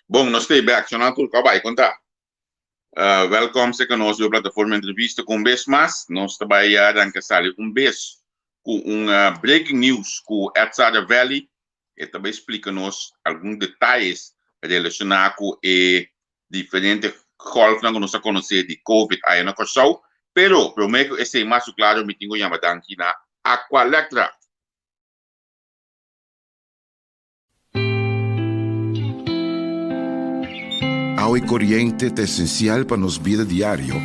Bon, nos stay back. Shona tur ka bai konta. Welkom seka nos di plataforma entrevista ku un bes mas. Nos ta bai arranca sali un bes ku un breaking news ku Edsar Valley. E ta bai splika nos algun detayes relashoná ku e diferente golfnan ku nos a konosé di Covid aya na Kòrsou. Pero promé ku esei mas ku klaro mi tin ku yama danki na Aqualectra. Awa i koriente ta esensial pa nos bida diario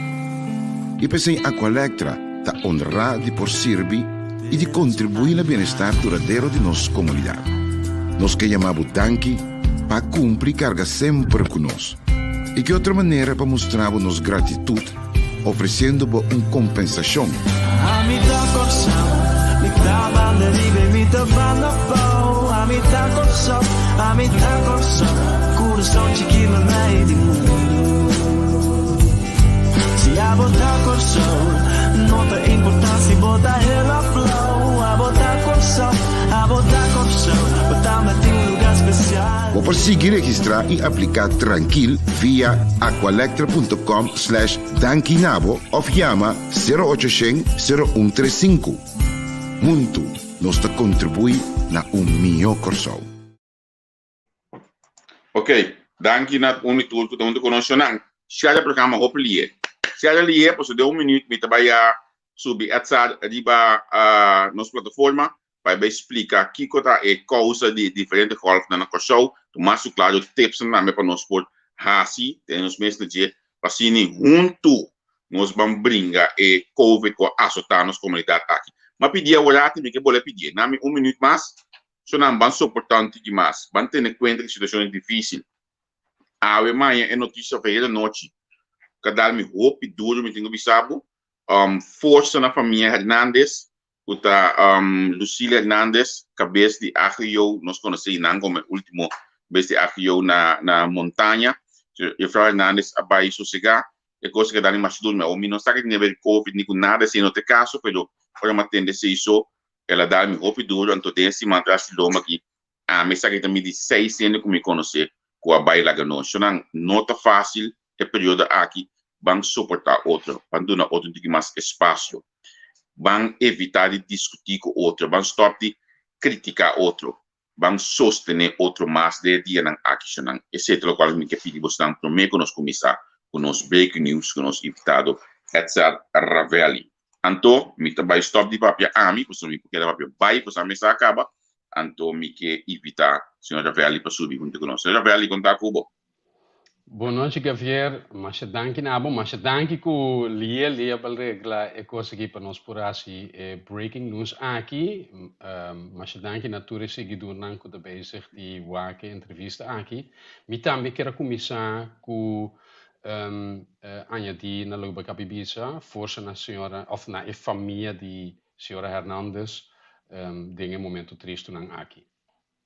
i p'esei Aqualectra ta honrá di por sirbi i di kontribuí na bienestar duradero di nos komunidat. Nos ke yama bo danki pa kumpli karga semper ku nos. I ki otro manera pa mustra bo nos gratitut ofresiendo bo un kompensashon? Ami ta Kòrsou, mi ta banda riba i mi ta banda abou. Ami ta Kòrsou, ami ta Kòrsou, kurason chikí meimei di mundu. Si abo ta Kòrsou, no ta importá si bo ta hel òf blou. Abo ta Kòrsou, abo ta Kòrsou, bo tambe tin un lugá spesial. Bo por sigui registrá i apliká trankil via aqualectra.com slash dankinabo òf yama sero ocho shen sero un tres sinku. Huntu nos ta kontribuí na un mihó Kòrsou. Ok, danki na un i tur ku ta huntu ku nos. Shonnan, share e programa hopi lié. Share lié pasobra den un minuut mi ta bai a subi Edsar riba nos plataforma pa e bai splika kiko ta e kousa di e diferente gòlfnan na Kòrsou. Tuma su klaro tipsnan tambe pa nos por hasi tene nos mes na dje pa asina huntu nos ban bringa e covid ku a asotá nos komunidat aki. M'a pidi aworati, mi ke bolbe pidié. Nami un minüt mas, so nan ban soportá un tiki mas. Ban tene kuenta ku situashon e difísil. Awe maña e notisia for anochi ka dal mi hopi duru, mi tin ku bisa bo. Forsa na famia Hernandez, ku ta Lucila Hernandez, kabes di AGO, nos konosé nan komo e último bes di AGO na na Montaña. Juffrouw Hernandez a bai sosegá. E kos a keda mi masha duru. Mi awor mi no sa ke tin aber covid ni ku nada, esei no ta e kaso, pero ora mi a tende esei so, el a dal mi hopi duru. Anto den e siman atras di loma aki, Ami esaki ta mi di seis hende ku mi konosé ku a bai laga nos. Shonnan, no ta fásil e periodo aki. Ban soportá otro. Ban duna otro un tiki mas espasio. Ban evitá di diskutí ku otro. Ban stòp di kritiká otro. Ban sostené otro mas den e dianan aki, shonnan. Esei ta lokual mi ke pidi bosnan promé ku nos kuminsá ku nos breaking news ku nos invitado Edsel Ravelli. Anto mi ta bai stop di papia ami, pasobra mi por keda papia bai pasobra ami sa a kaba, anto mi ke invita señor Ravelli pa subi hunto ku nos. Señor Ravelli, kon ta ku bo? Bon nochi Gavier, masha danki na bo, masha danki ku Liel di a bal regla e kos aki pa nos por hasi e breaking news aki. Masha danki na tur e siguidornan ku ta bezig di wak e entrevista aki. Mi tambe kier a kuminsá ku añadí na loke bo a bisa, forsa na señora òf na e famia di señora Hernandez den e momento tristunan aki.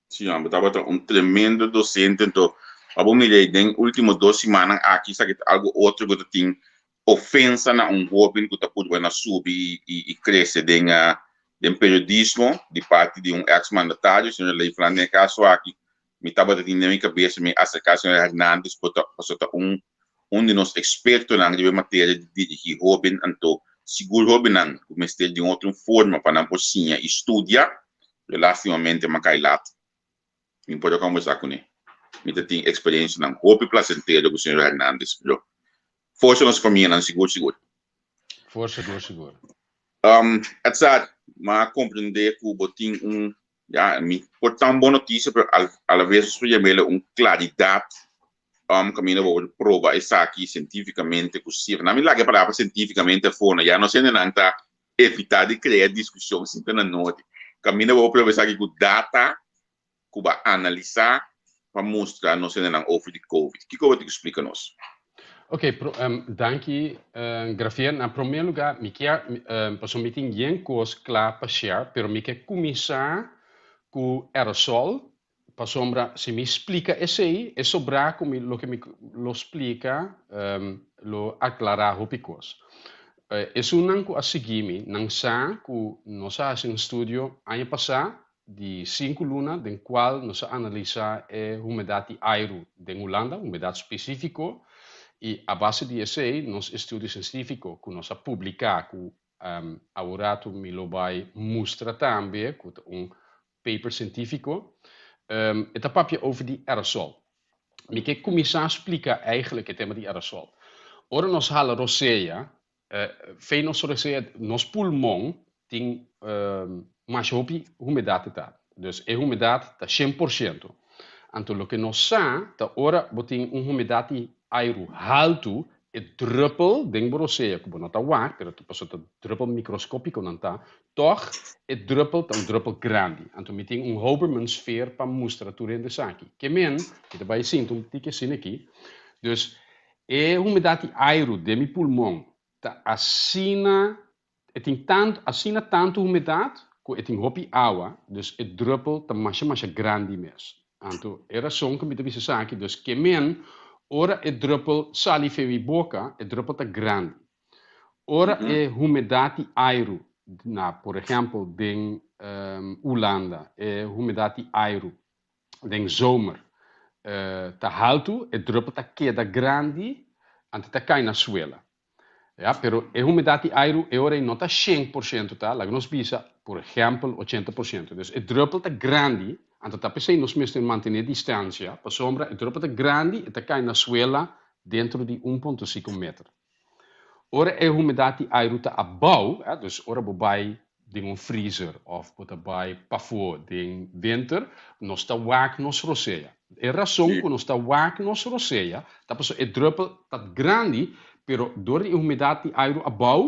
Sí, bo tabata un tremendo docente, anto pa bo mira den ultimo dos simannan aki esaki ta algo otro ku ta tin ofensa na un hoben ku ta purba na subi i krese den den periodismo di parti di un ex mandatario, señor Leefland den e kaso aki Mi tabata tin den mi kabesa mi aserká señor Hernandez por ta pasobra ta un un di nos ekspertonan riba e materia di dirigí hóben anto sigur hóbennan ku mester di un otro forma pa nan por siña i studia pero lastimamente mi a kai lat mi por a kombersá kuné mi ta tin eksperensianan hopi plasentero ku señor Hernandez pero forsa nos famianan sigur sigur. Forsa sigur sigur. Edsard, mi a komprendé ku bo tin un Ya, mi por ta un bon noticia, pero al, a la vez nos por llamele un claridad um, caminda bo por proba esaki científicamente cu cifra. Nan mi laga e palabra científicamente afó, no, ya nos hendenan ta evita di crea discusion sin ta na nodi. Caminda bo por proba esaki cu data cu bo a analisa pa mustra nos hendenan over di covid. Kico bo tin cu splica nos? Ok, pro, um, danki, um, Gravier. Na promé lugar, mi kier, um, pasobra mi tin yen kos kla pa share, pero mi ke kuminsá ku aerosol, pasobra si mi splika esei, e sobrá ku mi loke mi lo splika, um, lo aklará hopi kos. Esunnan ku a sigui mi, nan sa ku nos a hasi un studio aña pasá. di sinku luna den kual nos a analisá e humedat di airu den Hulanda, humedat spesífiko, i a base di esei nos estudio sientífiko ku nos a publiká ku aworatu mi lo bai mustra tambe ku ta un paper sientífiko, e ta papia over di aerosol. Mi ke kuminsá splika eigentlik e tema di aerosol. Ora nos hala rosea, Fe nos rosea, nos pulmon tin masha hopi humedat ta. Dus e humedat ta 100%. Anto loke nos sa ta ora bo tin un humedat di airu haltu, e druppel den bo rosea ku bo no ta wak, pero pasobra ta druppel mikroskopiko nan ta, tòg e druppel ta un druppel grandi. Anto mi tin un Hoberman sfeer pa mustra tur hende esaki. Ke men, mi ta bai sinta un tiki asina aki. Dus E humedat di airu den mi pulmon ta asina, e tin tantu, asina tantu humedat ku e tin hopi awa, dus e druppel ta masha masha grandi mes. Anto e rason ku mi ta bisa esaki, dus ke men ora e druppel sali fe mi boka, e druppel ta grandi. Ora e humedat di airu na, por ehèmpel den Hulanda, e humedat di airu den zomer ta haltu, e druppel ta keda grandi, anto ta kai na suela. Ya, pero e humedat di airu e ora ei no ta 100% ta, laga nos bisa, por ehèmpel, 80%. Dus e druppel ta grandi, anto ta p'esei nos mester mantené distansia, pasobra e druppel ta grandi, e ta kai na suela dentro di 1.5 meter. Ora e humedat di airu ta abou, dus ora bo bai den un freezer of bo ta bai pafó den winter, nos ta wak nos rosea. E rason ku nos ta wak nos rosea ta pasobra e druppel ta grandi, pero dor di e humedat di airu abou,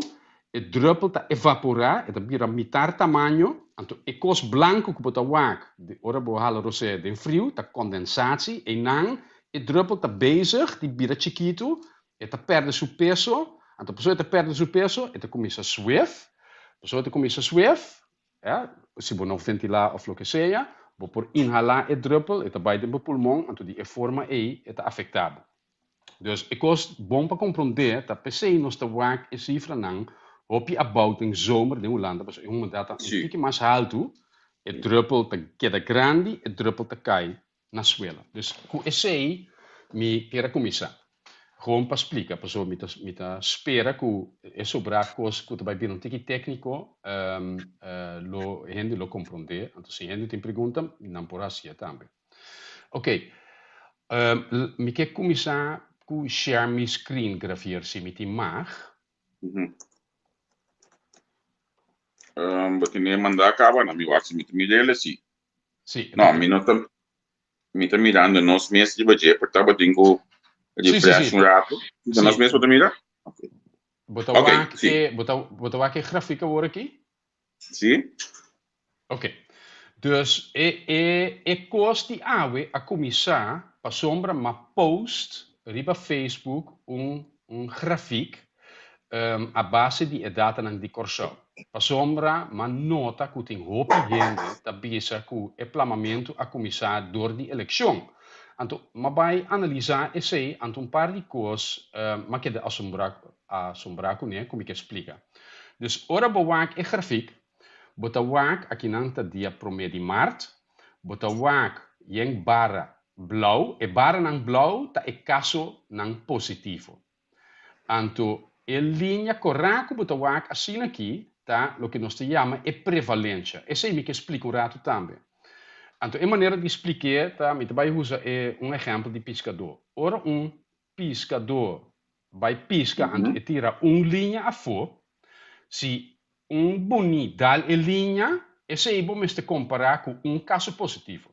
e druppel ta evaporá, e ta bira mitar tamaño, anto e kos blanku ku bo ta wak ora bo hala rosea den friu ta kondensatie, einan e druppel ta bezig di bira chikitu, E ta pèrdè su peso, anto pasobra e ta pèrdè su peso, e ta kuminsá swef, pasobra e ta kuminsá swef, ya, si bo no ventilá òf loke sea, bo por inhalá e drùpel, e ta bai den bo pulmon, anto di e forma ei e ta afektá bo. Dus e kos bon pa komprondé ta p'esei nos ta wak e sifranan hopi abou den zomer den Hulanda, pasobra e humedat ta un tiki mas haltu, e drùpel ta keda grandi, e drùpel ta kai na suela. Dus ku esei mi kier a kuminsá. Gewoon pa splika, pasobra mi ta mi ta spera ku e sobrá kos ku ta bai bira un tiki tékniko lo hende lo komprondé. Anto si hende tin pregunta nan por hasié tambe. Oké, mi ke kuminsá ku share mi screen Gravier si mi tin mag. Bo tene mandá kaba na mi wak si mi ta mir'el si. Sí, No, mi no ta, mi ta mirando nos mes riba dje, por tabatin ku Sí, sí, refresh sí. un rato. Ta nos Sí. mes bo ta mira? Ok. Bo ta Ok, wak sí. e, bo ta, bo ta wak e grafiek awor aki? Sí. Ok. Dus e, e, e kos di awe a kuminsá pasobra m'a post riba Facebook un, un grafiek a base di e datanan di Kòrsou. Pasobra m'a nota ku tin hopi hende ta bisa ku e plamamentu a kuminsá dor di elekshon. Anto m'a bai analisá esei, anto un par di kos m'a keda asombrá asombrá kuné ku mi ke splika. Dus ora bo wak e grafik, bo ta wak akinan ta dia promé di mart, bo ta wak yen bara blou, e baranan blou ta e kasonan positivo. Anto e liña korá ku bo ta wak asina aki ta loke nos ta yama e prevalensha. Esei mi ke splika un ratu tambe. Anto e manera di splik'é ta mi ta bai usa e un ehèmpel di piskadó. Ora un piskadó bai piska anto e tira un liña afó, si un buní dal e liña, esei bo mester kompará ku un kaso positivo.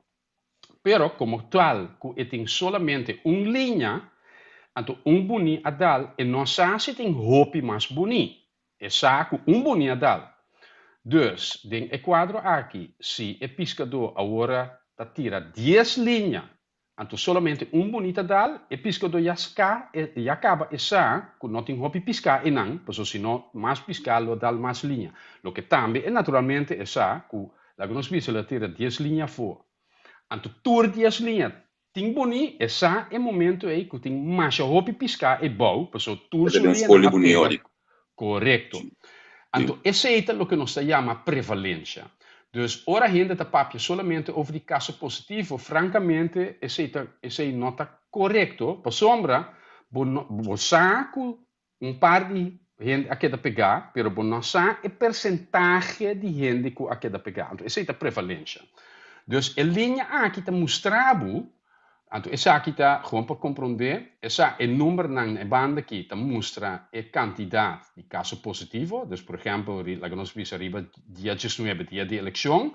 Pero komo tal ku e tin solamente un liña, anto un buní a dal, e no sa si tin hopi mas buní. E sa ku un buní a dal. Dus, den e kuadro aki, si e piskadó awor ta tira dies liña, anto solamente un buní ta dal, e piskadó ya ska, ya kaba e sa ku no tin hopi piská einan, pasobra si no mas piská lo dal mas liña. Loke tambe e naturalmente e sa ku Laga nos bisa lo tira dies liña afó. Anto tur dies liña tin boni, e sa e momento ei ku tin masha hopi piská ei bou, pasobra tur su liñanan a pega. Korekto. Anto esei ta loke nos ta yama prevalensha. Dus ora hende ta papia solamente over di kaso positivo, frankamente esei ta esei no ta korekto, pasobra bo no bo sa ku un par di hende a keda pegá, pero bo no sa e persentahe di hende ku a keda pegá. Anto esei ta prevalensha. Dus e liña aki ta mustra bo Anto esaki ta gewoon pa komprondé, esa e numbernan na e banda aki ta mustra e kantidat di kaso positivo, dus por ehèmpel laga nos bisa riba dia diesnuebe, dia di elekshon,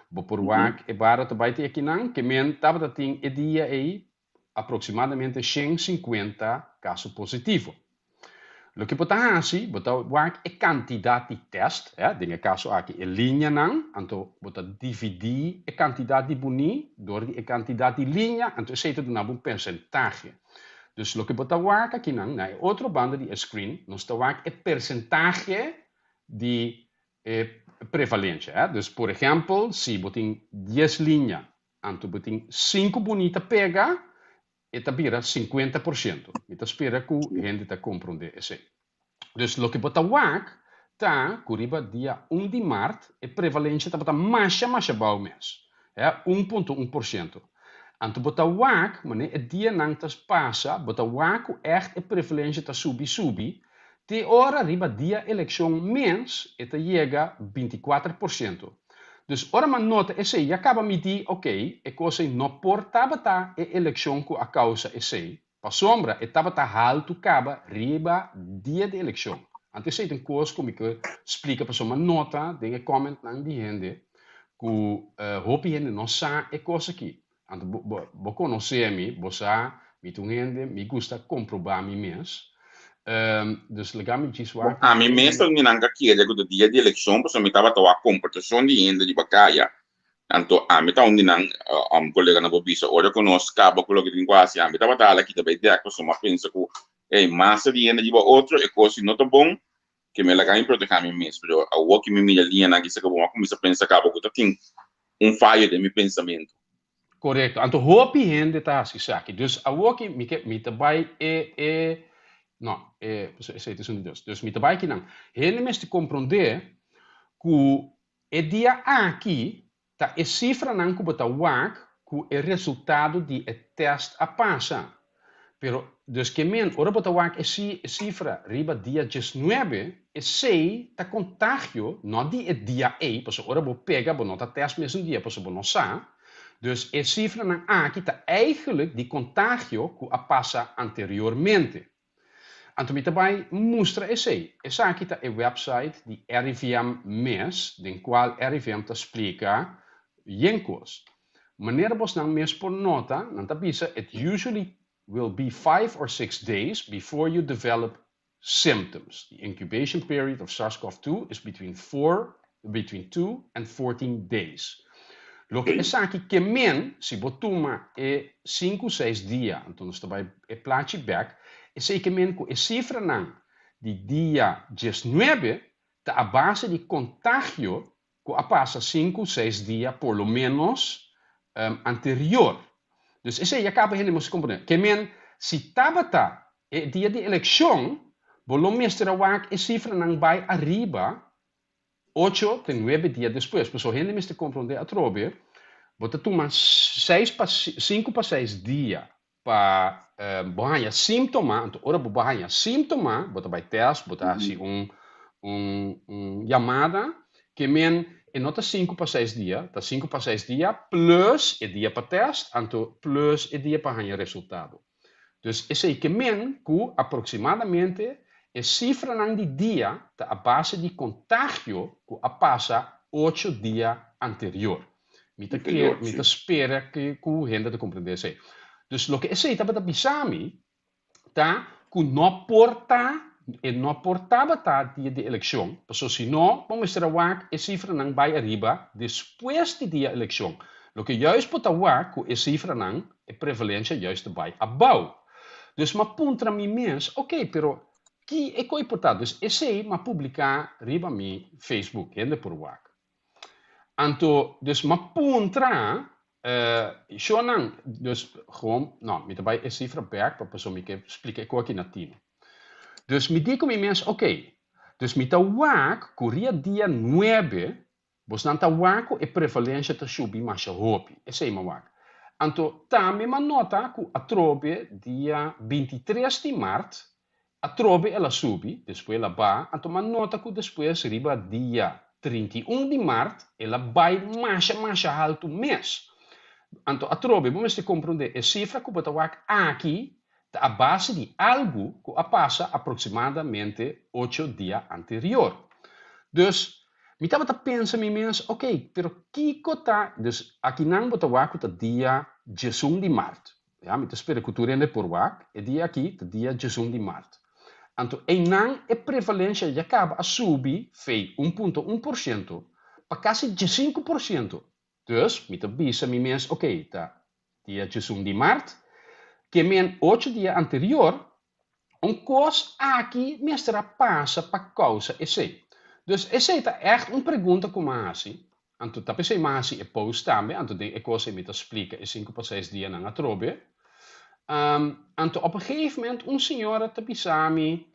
bo por wak e bara ta bai te akinan, ke men tabata tin e dia ei aproksimadamente 150 kaso positivo. Loke bo ta hasi, bo ta wak e kantidat di tèst, den e kaso aki e liñanan, anto bo ta dividí e kantidat di buní dor di e kantidat di liña, anto esei ta duna bo un persentahe. Dus loke bo ta wak akinan, na e otro banda di e screen, nos ta wak e persentahe di e prevalensia. Dus por ehèmpel, si bo tin dies liña, anto bo tin sinku buní ta pega, E ta bira 50%. Mi ta spera ku hende ta komprondé esei. Dus loke bo ta wak ta ku riba dia 1 di mart e prevalensia tabata masha masha bou mes, hè, 1.1%. Anto bo ta wak manera e dianan ta pasa, bo ta wak ku ègt e prevalensia ta subi subi te ora riba dia elekshon mes e ta yega 24%. Dus ora m'a nota esei ya kaba mi di, ok, e kos ei no por tabata e elekshon ku a kousa esei, pasobra e tabata haltu kaba riba dia di elekshon. Anto esei ta un kos ku mi ke splika pasobra m'a nota den e kòmentnan di hende ku hopi hende no sa e kos aki. Anto bo, bo, bo konosé mi, bo sa, mi ta un hende, mi gusta komprobá mi mes. Dus laga mi djis wak. Ami mes ta un di nan ka kere ku ta dia di elekshon, pasobra mi tabata wak komportashon di hende riba kaya. Anto ami ta un di nan, koleganan por bisa, ora ku nos kaba ku loke tin ku hasi, ami tabata hala kita bai dèk, pasobra mi a pensa ku, ey, masa di hende riba otro, e kos si no ta bon, ke mi a laga mi protehá mi mes. Pero awor ki mi mira liñanan aki sa ku bo, mi a kuminsá pensa kaba ku ta tin un fayo den mi pensamentu. Korekto. Anto hopi hende ta hasi esaki. Dus awoki mi ke mi ta bai e e no e pasobra esei ta esun di dos. Dus mi ta bai kinan. Hende mester komprondé ku e dia aki ta e sifranan ku bo ta wak ku e resultado di e tèst a pasa. Pero, dus ke men, ora bo ta wak e sifra riba dia 19, esei ta kontagio, no di e dia ei, pasobra ora bo pega bo no ta tèst mesun dia pasobra bo no sa. Dus e sifranan aki ta eigenlijk di kontagio ku a pasa anteriormente. Anto mi ta bai mustra esei. Esaki ta e website di RIVM mes, den kual RIVM ta splika yen kos. Manera bosnan mes por nota, nan ta bisa it usually will be 5 or 6 days before you develop symptoms. The incubation period of SARS-CoV-2 is between 2 and 14 days. Loke esaki ke men, si bo tuma e 5, 6 dia, anto nos ta bai e plachi bèk, esei ke men ku e sifranan di dia 19 ta a base di kontagio ku a pasa 5, 6 dia por lo ménos anterior. Dus esei ya kaba hende mester komprondé. Ke men, si tabata e dia di elekshon, bo lo mester a wak e sifranan bai ariba 8 te 9 dia despues. Pasobra hende mester komprondé atrobe, bo ta tuma 6 pa 5 pa 6 dia pa bo haña síntoma, anto ora bo haña síntoma, bo ta bai tèst, bo ta hasi un yamada, ke men e no ta 5 pa 6 dia, ta 5 pa 6 dia plus e dia pa tèst, anto plus e dia pa haña resultado. Dus esei ke men ku aproksimadamente e sifranan di dia ta a base di kontagio ku a pasa 8 dia anterior. Mi ta kere, mi ta spera ku hende ta komprendé esei. Dus loke esei tabata bisa mi ta ku no por ta, e no por tabata dia di elekshon, pasobra si no, bo mester a wak e sifranan bai ariba despues di dia elekshon. Loke juist bo ta wak ku e sifranan, e prevalensia juist ta bai abou. Dus m'a puntra mi mes, ok, pero ki e koi por ta? Dus esei m'a publiká riba mi Facebook, hende por wak. Anto, dus m'a puntra, shownan, dus gewoon, no, mi ta bai e sifra bèk, pa pasobra mi ke splika e kos aki na tino. Dus mi di ku mi mes, ok, dus mi ta wak ku riba dia 9. Bosnan ta wak ku e prevalensha ta shubi masha hopi, esei mi a wak. Anto tambe mi a nota ku atrobe dia 23 di mart atrobe el a subi, despues el a baha, anto mi a nota ku despues riba dia 31 di mart el a bai masha masha haltu mes. Anto atrobe bo mester komprondé e sifra ku bo ta wak aki ta a base di algu ku a pasa aproksimadamente ocho dia anterior. Dus, mi tabata pensa mi mes, ok, pero kiko ta, dus akinan bo ta wak ku ta dia 11 di mart. Ya, mi ta spera ku tur hende por wak, e dia aki ta dia 11 di mart. Anto einan e prevalensia ya kaba a subi fei 1.1% pa kasi 15%. Dus, mi ta bisa mi mes, ok, ta dia 11 di mart, ke men 8 dia anterior, un kos aki mester a pasa pa kousa esei. Dus esei ta ègt un pregunta ku mi a hasi, anto ta p'esei mi a hasi e post tambe, anto den e kos ei mi ta splika e sinku pa seis dianan atrobe. Anto op een gegeven moment un señora ta bisa mi,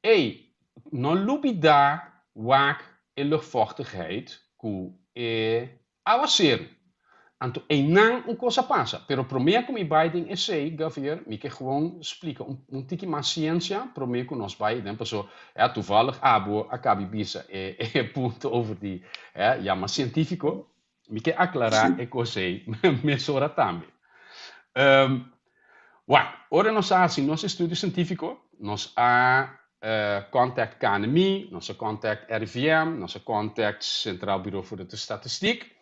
Ey, no lubidá wak e luchtvochtigheid ku e awaseru. Anto einan un kos a pasa. Pero promé ku mi bai den esei, Gavier, mi ke gewoon splika un un tiki mas siensia promé ku nos bai den paso ya toevallig abo a kabi bisa e e punto over di yama sientífiko. Mi ke aklará e kos ei mesora tambe. Wak, ora nos a hasi nos estudio sientífiko, nos a contact KNMI, nos a contact RIVM, nos a contact Centraal Bureau voor de Statistiek.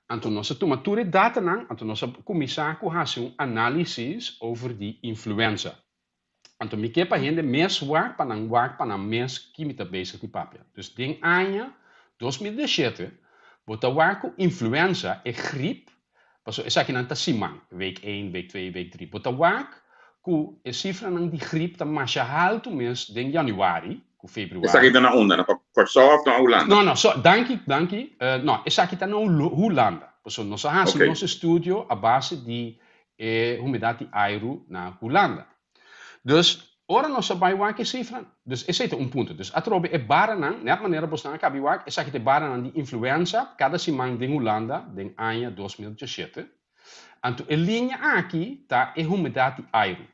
Anto nos a tuma tur e datanan, anto nos a kuminsá ku hasi un análisis over di influenza. Anto mi ke pa hende mes wak pa nan wak pa nan mes ki mi ta bezig di papia. Dus den aña 2017 bo ta wak ku influenza, e grip, pasobra esakinan ta siman, week een, week twee, week drie. Bo ta wak ku e sifranan di grip ta masha haltu mes den januari ku februari. Esaki ta na unda? Na Kòrsou òf na Hulanda? No, no, so, danki, danki. No, esaki ta na Hulanda. Pasobra nos a hasi nos estudio a base di e humedat di airu na Hulanda. Dus, ora nos a bai wak e sifra, dus esei ta un punto. Dus atrobe e baranan, nèt manera bosnan a kabi wak, esaki ta e baranan di influenza kada siman den Hulanda den aña 2017. Anto e liña aki ta e humedat di airu.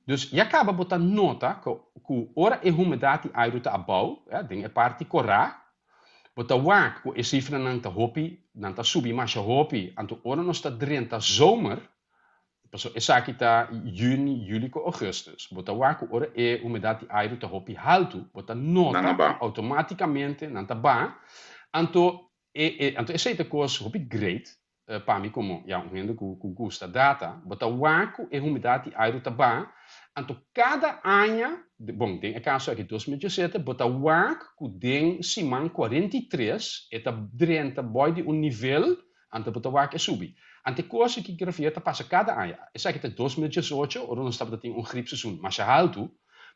Dus ya kaba bo ta nota ku ora e humedat di airu ta abou, den e parti korá, bo ta wak ku e sifranan ta hopi, nan ta subi masha hopi. Anto ora nos ta drenta zomer, pasobra esaki ta yüni, yüli ku ougùstùs, bo ta wak ku ora e humedat di airu ta hopi haltu, bo ta nota ku outomátikamente nan ta baha. Anto anto esei ta kos hopi great pa mi komo ya un hende ku ku gusta data, bo ta wak ku e humidat di airu ta baha, anto kada aña, bon den e kaso aki 2017, bo ta wak ku den siman 43 e ta drenta boi di un nivel, anto bo ta wak e subi. Anto e kos aki grafia ta pasa kada aña. Esaki ta 2018 ora nos tabata tin un griepseizoen masha haltu,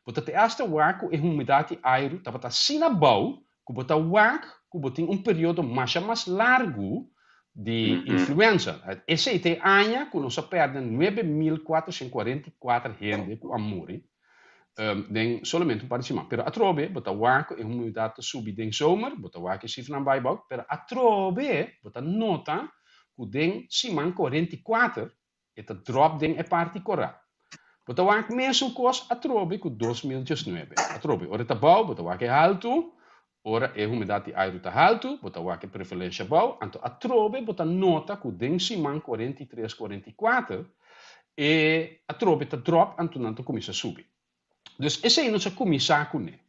bo ta te asta wak ku e humidat di airu tabata asina abou ku bo ta wak ku bo tin un periodo masha mas largu di influenza. Esei ta e aña ku nos a pèrdè 9444 hende ku a muri den solamente un par di siman. Pero atrobe bo ta wak ku e humidat ta subi den zomer, bo ta wak e sifranan bai abou, pero atrobe bo ta nota ku den siman 44 E ta drop den e parti korá. Bo ta wak mesun kos atrobe ku 2019. Atrobe, ora e ta bou, bo ta wak e haltu, ora e humedat di airu ta haltu, bo ta wak e prevalensha bou, anto atrobe bo ta nota ku den siman 43, 44 e atrobe ta drop anto nan ta kuminsá subi. Dus esei nos a kuminsá kuné.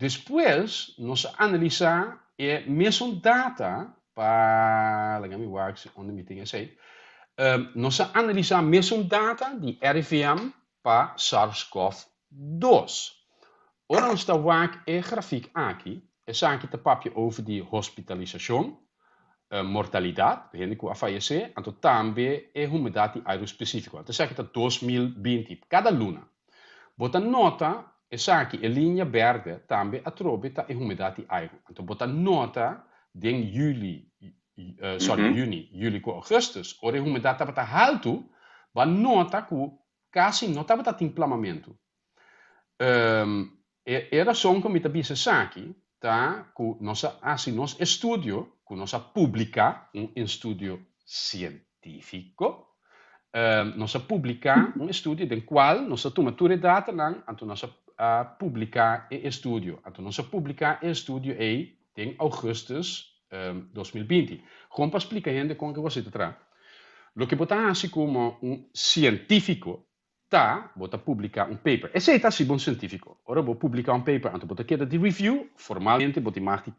Despues nos a analisá e mesun data pa, laga mi wak si unda mi tin esei. Nos a analisá mesun data di RIVM pa SARS-CoV-2. Ora nos ta wak e grafik aki, esaki ta papia over di hospitalisashon, mortalidat, hende ku a fayesé, anto tambe e humedat di airu spesífiko. Anto esaki ta 2020, kada luna. Bo ta nota esaki, e liña bèrdè tambe atrobe ta e humedat di airu. Anto bo ta nota den yüli, sorry, yüni, yüli ku ougùstùs, ora e humedat tabata haltu, bo a nota ku kasi no tabata tin plamamentu. E rason ku mi ta bisa esaki ta ku nos a hasi nos estudio. ku nos a publiká, un estudio sientífiko. Nos a publiká un estudio den kual nos a tuma tur e datanan, anto nos a publiká e estudio. Anto nos a publiká e estudio ei den ougùstùs 2020. Gewoon pa splika hende kon ke bo ta traha. Loke bo ta hasi komo un sientífiko ta bo ta publiká un paper. Esei ta hasi bo un sientífiko. Ora bo publiká un paper, anto bo ta keda di review, formalmente bo tin mag di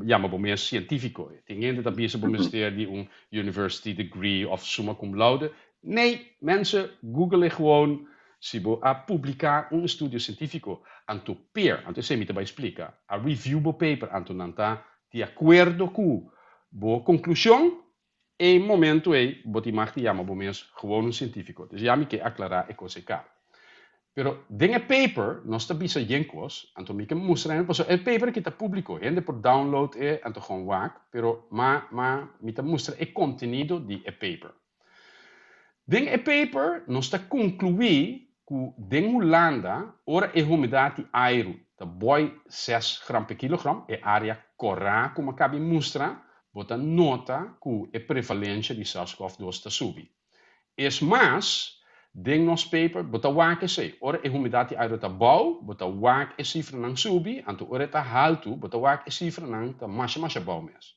yama bo mes sientífiko. Tin hende ta bisa bo mester di un university degree òf summa cum laude. Nee, mensen, google e gewoon. Si bo a publiká un estudio sientífiko, anto peer, anto esei mi ta bai splika, a review bo paper, anto nan ta di akuerdo ku bo konklushon, e momento ei bo tin mag di yama bo mes gewoon un sientífiko. Dus ya mi ke aklará e kos ei kaba. Pero den e paper nos ta bisa yen kos, anto mi ke mustra hende, pasobra e paper aki ta públiko, hende por download e anto gewoon wak, pero ma ma mi ta mustra e kontenido di e paper. Den e paper nos ta konkluí ku den Hulanda ora e humedat di airu ta boi ses gram per kilogram, e área kòrá ku mi a kabi mustra, bo ta nota ku e prevalensha di SARS-CoV-2 ta subi. Es mas, den nos paper bo ta wak esei, ora e humedat di airu ta bou, bo ta wak e sifranan subi, anto ora e ta haltu, bo ta wak e sifranan ta masha masha bou mes.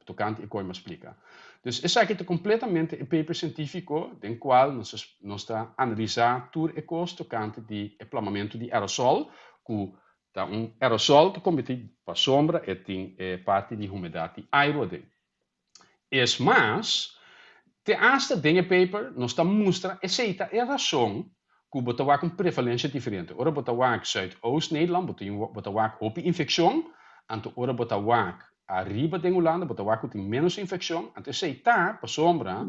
Tokante e koi mi a splika. Dus esaki ta kompletamente e paper sientífiko den kual nos nos ta analisá tur e kos tokante di e plamamentu di aerosol, ku ta un aerosol ta kombertí pasobra e tin e parti di humedat di airu aden. Es mas, te asta den e paper nos ta mustra esei ta e rason ku bo ta wak un prevalensia diferente. Ora bo ta wak Zuidoost Nederland bo tin bo ta wak hopi infekshon, anto ora bo ta wak ariba den Hulanda bo ta wak ku tin ménos infekshon, anto esei ta pasobra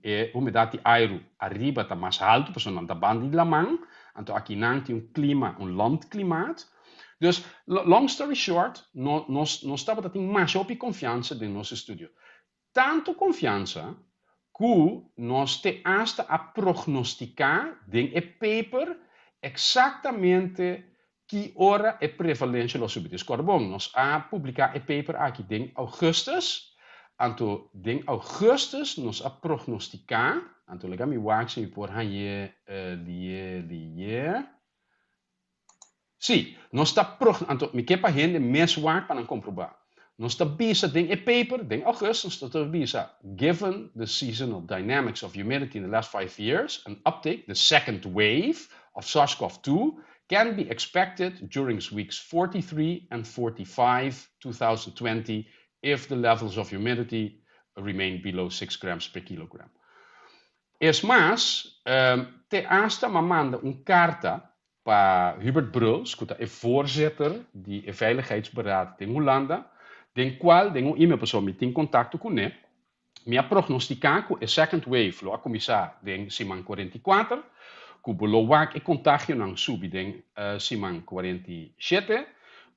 e humedat di airu ariba ta mas haltu pasobra nan ta banda di laman, anto akinan tin un klima, un landklimaat. Dus, long story short, no nos nos tabata tin masha hopi konfiansa den nos estudio. Tantu konfiansa ku nos te asta a prognostiká den e paper eksaktamente ki ora e prevalensia lo subi. Dus kòrda bon, nos a publiká e paper aki den ougùstùs, anto den ougùstùs nos a prognostiká, anto laga mi wak si mi por hañ'é lié lié. Sí, nos ta prog, anto mi ke pa hende mes wak pa nan komprobá. Nos ta bisa den e paper, den augustus nos ta bisa, Given the seasonal dynamics of humidity in the last five years, an uptick, the second wave, of SARS-CoV-2 can be expected during weeks 43 and 45, 2020 if the levels of humidity remain below 6 grams per kilogram. Es mas, te asta m'a manda un karta pa Hubert Bruls, ku ta e voorzitter di e Veiligheidsberaad den Hulanda, den kual den un email pasobra mi tin kontakto kuné, mi a prognostiká ku e second wave lo a kuminsá den siman 44, ku bo lo wak e kontagionan subi den siman 47,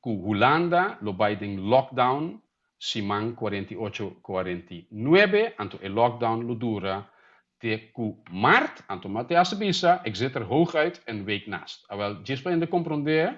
ku Hulanda lo bai den lockdown siman 48, 49, anto e lockdown lo dura te ku mart, anto Mathias a bisa, ik zit er hooguit een week naast. Awel, djis pa hende komprondé,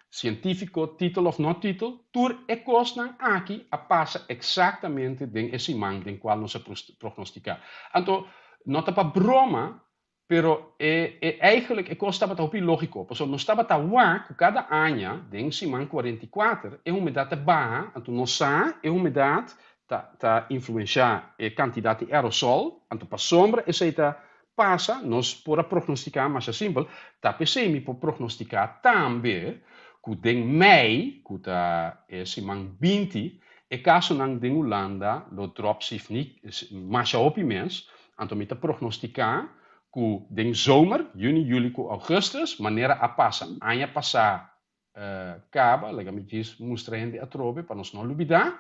sientífiko, titel òf no titel, tur e kosnan aki a pasa eksaktamente den e siman den kual nos a prognostiká. Anto, no ta pa broma, Pero e e eigenlijk e kos tabata hopi lógiko, pasobra nos tabata wak ku kada aña den siman 44 e humedat ta baha, anto nos sa e humedat ta ta influenshá e kantidat di aerosol, anto pasobra esei ta pasa nos por a prognostiká masha simpel, ta p'esei mi por prognostiká tambe ku den mei, ku ta e siman 20, e kasonan den Hulanda lo dròp sifni masha hopi mes, Anto mi ta prognostiká ku den zomer, yüni, yüli ku ougùstùs, manera a pasa aña pasá kaba, laga mi djis mustra hende atrobe pa nos no lubidá,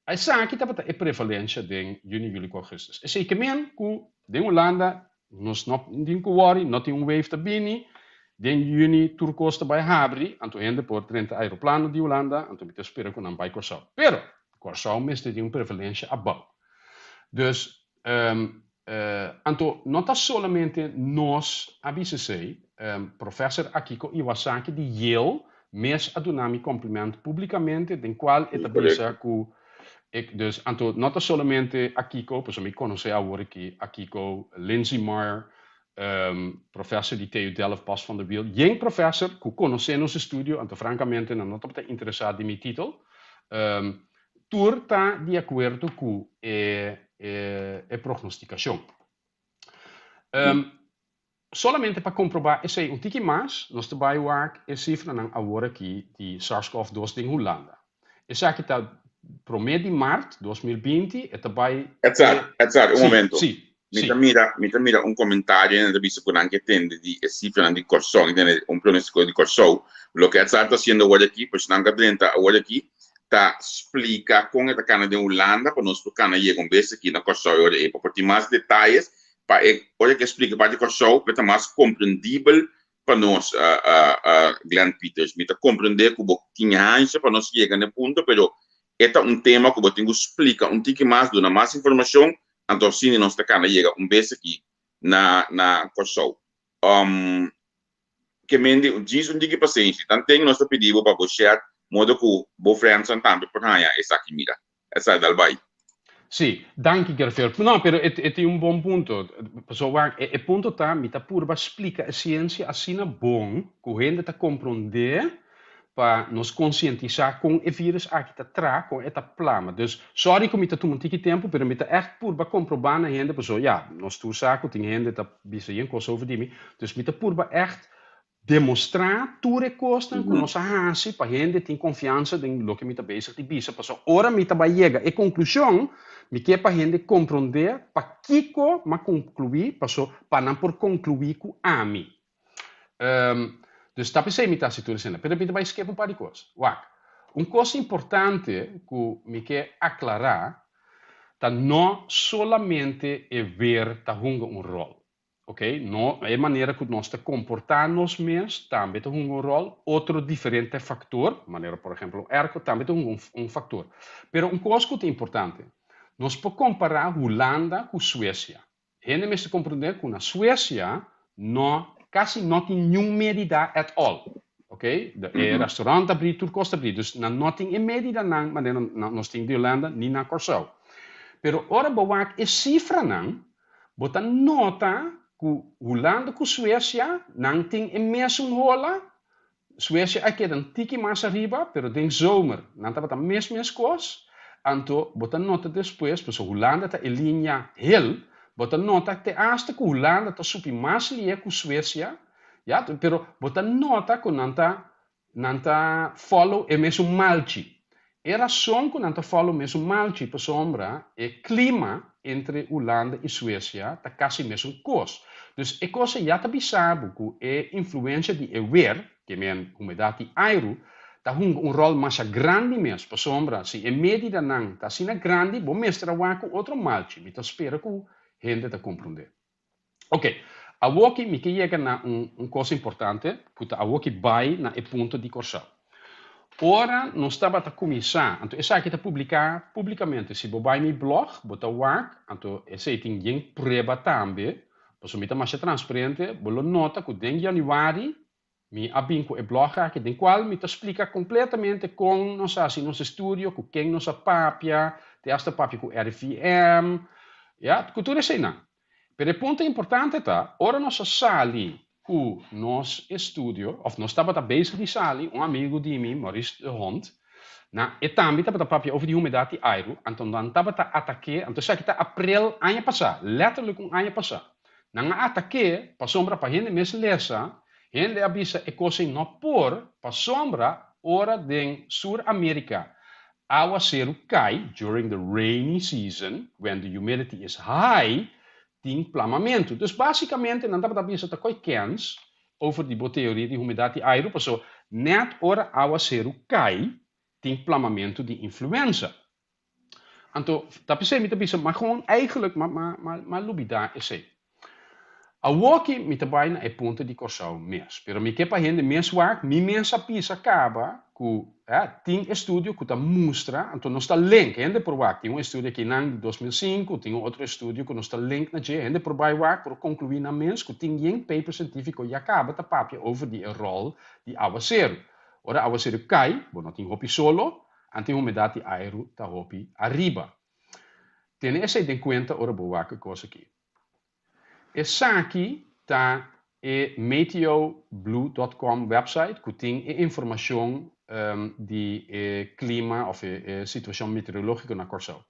esaki tabata e prevalensha den yüni, yüli ku ougùstùs. Esei ke men ku den Hulanda nos no tin ku wòri, no tin un wave ta bini, den yüni tur kos ta bai habri, anto hende por drenta aeroplano di Hulanda, anto mi ta spera ku nan bai Kòrsou. Pero, Kòrsou mester tin un prevalensha abou. Dus, Anto no ta solamente nos a bisa esei, Professor Akiko Iwasaki di Yale mes a duna mi compliment publicamente den cual e ta bisa cu e, dus anto no ta solamente Akiko, pasobra mi conoce awor aki Akiko, Lindsay Meyer, professor di TU Delft, Bas van der Wiel, yen professor cu conoce nos estudio, anto francamente nan no tabata interesa di mi titel. Tur ta di acuerdo cu e prognosticacion. Solamente pa komprobá esei un tiki mas, nos ta bai wak e sifranan awor aki di SARS-CoV-2 den Hulanda. Esaki ta promé di mart 2020, e ta bai. Edzard, Edzard, un momento. Sí, Mi sí. ta mira, mi ta mira un komentario i nan ta bisa ku nan ke tende di e sifranan di Kòrsou, nan tende un pronóstiko di Kòrsou. Loke Edzard ta hasiendo awor aki, pues nan ka drenta awor aki, ta splika kon e ta kana den Hulanda pa nos por kana yega un bes aki na Kòrsou e ora ei pa por tin mas detayes Pa e ora ke splika parti Kòrsou e ta mas komprendibel pa nos, Glenn Peters. Mi ta komprendé ku bo tin hansha pa nos yega na e punto, pero e ta un tema ku bo tin ku splika un tiki mas, duna mas informashon, anto asina nos ta kana yega un bes aki na na Kòrsou. Ke men di djis un tiki pasenshi. Tanten nos ta pidi bo pa bo share modo ku bo friendsnan tambe por haña esaki mira. Esaki dal bai. Sí, danki Gerveel. No, pero e e tin un bon punto. Pasobra wak, e e punto ta mi ta purba splika e siensia asina bon ku hende ta komprondé pa nos konsientisá kon e virus aki ta tra, kon e ta plama. Dus, sorry ku mi ta tuma un tiki tempu, pero mi ta ègt purba komprobá na hende pasobra ya, nos tur sa ku tin hende ta bisa yen kos over di mi. Dus mi ta purba ègt demostrá tur e kosnan ku nos a hasi pa hende tin konfiansa den loke mi ta bezig di bisa. Pasobra ora mi ta bai yega e konklushon, mi ke pa hende komprondé pakiko m'a konkluí, paso pa nan por konkluí ku ami. Dus ta p'esei mi ta hasi tur esena. Pero mi ta bai skep un par di kos. Wak, un kos importante ku mi ke aklará ta no solamente e wer ta hunga un ròl. Oké, no, e manera ku nos ta komportá nos mes tambe ta hunga un ròl. Otro diferente faktor, manera por ehempel un airco, tambe ta hunga un un faktor. Pero un kos ku ta importante, nos por kompará Hulanda ku Suesia. Hende mester komprendé ku na Suesia no kasi no tin niun medida at all. Oké, de e restaurant ta abrí, tur kos ta abrí. Dus nan no tin e medidanan manera nos tin di Hulanda ni na Kòrsou. Pero ora bo wak e sifranan, Bo ta nota ku Hulanda ku Suesia nan tin e mesun hola. Suesia a keda un tiki mas ariba, pero den zomer nan tabata mes mes kos. Anto bo ta nota despues, pasobra Hulanda ta e linia hel, bo ta nota te asta ku Hulanda ta supi mas lie ku Suesia, ya, pero bo ta nota ku nan ta Nan ta follow e mesun malchi. E rason ku nan ta follow mesun malchi pasobra e klima entre Hulanda i Suesia ta kasi mesun kos. Dus e kos ei ya ta bisa bo ku e influensia di e wer, ke men humedat di airu, ta hunga un ròl masha grandi mes pasobra si e medidanan ta asina grandi bo mester a wak ku otro malchi. Mi ta spera ku hende ta komprondé. Ok, awoki mi ke yega na un un kos importante ku ta awoki bai na e punto di Kòrsou. Ora nos tabata kuminsá, anto esaki ta publiká públikamente, si bo bai mi blog bo ta wak, anto esei tin yen prueba tambe, pasobra mi ta masha transparente, bo lo nota ku den yanüari Mi a bin ku e blog aki den kual mi ta splika kompletamente kon nos a hasi nos estudio, ku ken nos a papia, te asta papia ku RIVM, ya, ku tur eseinan. Pero e punto importante ta, ora nos a sali ku nos estudio, òf nos tabata bezig di sali, un amigu di mi, Maurice de Hond, na, e tambe tabata papia over di humedat di airu, anto nan tabata atak'é, anto esaki ta aprel aña pasá, lèterlik un aña pasá. Nan a atak'é pasobra pa hende mes lesa, hende a bisa e kos ei no por pasobra ora den Sur Amerika awaseru kai, during the rainy season, when the humidity is high, tin plamamentu. Dus basikamente nan tabata bisa ta koi kens over di bo teoria di humedat di airu paso nèt ora awaseru kai tin plamamentu di influenza. Anto, ta p'esei mi ta bisa, ma gewoon eigenlijk ma, ma, ma, ma lubidá esei. Awoki mi ta bai na e punto di Kòrsou mes, pero mi ke pa hende mes wak, mi mes a bisa kaba ku eh, tin estudio ku ta mustra, anto nos ta link, hende por wak, tin un estudio akinan di 2005, tin un otro estudio ku nos ta link na dje, hende por bai wak, por konkluí nan mes ku tin yen paper sientífiko ya kaba ta papia over di e ròl di awaseru. Ora awaseru kai, bo no tin hopi solo, anto e humedat di airu ta hopi ariba. Tene esei den kuenta ora bo wak e kos aki. Esaki ta e meteoblue.com website ku tin e informashon di e klima òf e situashon meteorológiko na Kòrsou.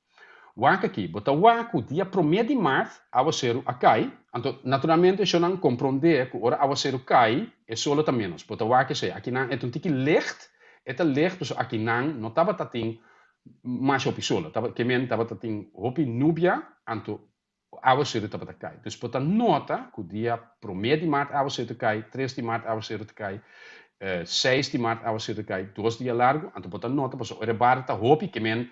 Wak aki, bo ta wak ku dia promé di mart awaseru a kai, anto naturalmente shownan komprondé ku ora awaseru kai e solo ta ménos. Bo ta wak esei. Akinan e ta un tiki licht, e ta licht pasobra akinan no tabata tin masha hopi solo, ke men tabata tin hopi nubia, anto Awaseru tabata kai. Dus bo ta nota ku dia promé di mart awaseru ta kai, tres di mart awaseru ta kai, seis di mart awaseru ta kai, dos dia largu. Anto bo ta nota pasobra ora e barda ta hopi ke men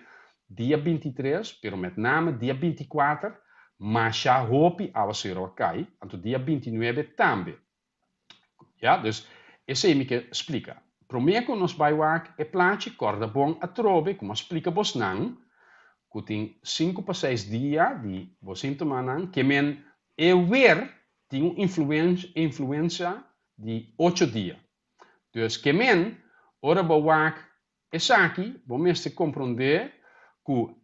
dia bintitres, pero met name dia bintikuater, masha hopi awaseru a kai, anto dia bintinuebe tambe. Ya, dus esei mi ke splika. Promé ku nos bai wak e plachi, kòrda bon atrobe ku mi a splika bosnan ku tin sinku pa seis dia di bo síntomanan ke men e wer tin un influensia di ocho dia. Dus ke men ora bo wak esaki bo mester komprondé ku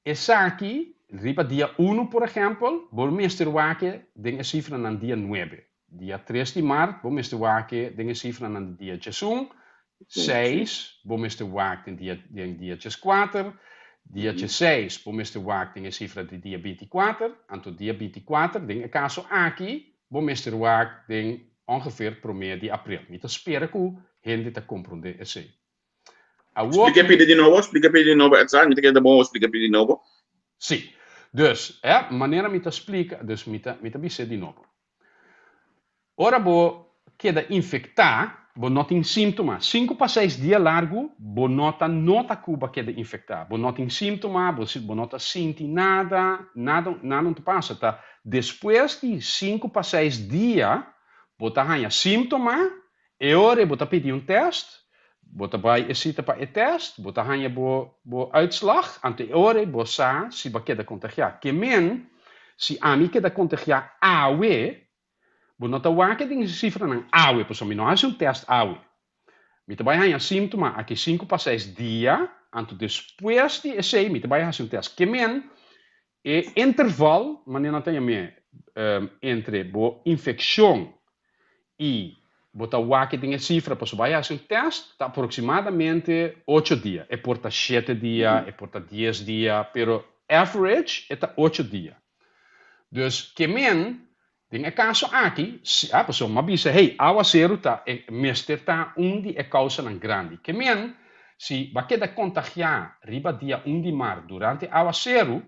Esaki, riba dia unu por ehèmpel, bo mester wak den e sifranan dia nuebe. Dia tres di mart bo mester wak den e sifranan di dia djesun, seis bo mester wak den dia den dia djeskuater, dia djeseis bo mester wak den e sifra di dia bintikuater, anto dia bintikuater den e kaso aki bo mester wak den ongeveer promé di aprel. Mi ta spera ku hende ta komprondé esei. Awor Splika pidi di nobo, splika pidi di nobo, Edson, mi ta keda bon splika pidi di nobo. Sí. Dus, eh, manera mi ta splika, dus mi ta, mi ta bis'é di nobo. Ora bo keda infektá, bo no tin síntoma. Sinku pa seis dia largu bo no ta nota ku bo a keda infektá. Bo no tin síntoma, bo, bo no ta sinti nada, nada, nada no ta pasa. Ta despues di sinku pa seis dia bo ta haña síntoma, E ora bo ta pidi un tèst, bo ta bai e sita pa e tèst, bo ta haña bo bo uitslag, anto e ora bo sa si bo a keda kontagiá. Ke men, si ami keda kontagiá awe, bo no ta wak den e sifranan awe, pasobra mi no hasi un tèst awe. Mi ta bai haña síntoma aki sinku pa seis dia, anto despues di esei mi ta bai hasi un tèst. Ke men, e interval, manera nan ta yam'é, entre bo infekshon i bo ta wak den e sifra pasobra bai hasi un tèst ta aproksimadamente ocho dia. E por ta shete dia, e por ta dies dia, pero average e ta ocho dia. Dus ke men den e kaso aki, si a pasobra mi a bisa hey awaseru ta e mester ta un di e kousanan grandi. Ke men si bo a keda kontagiá riba dia un di mart durante awaseru,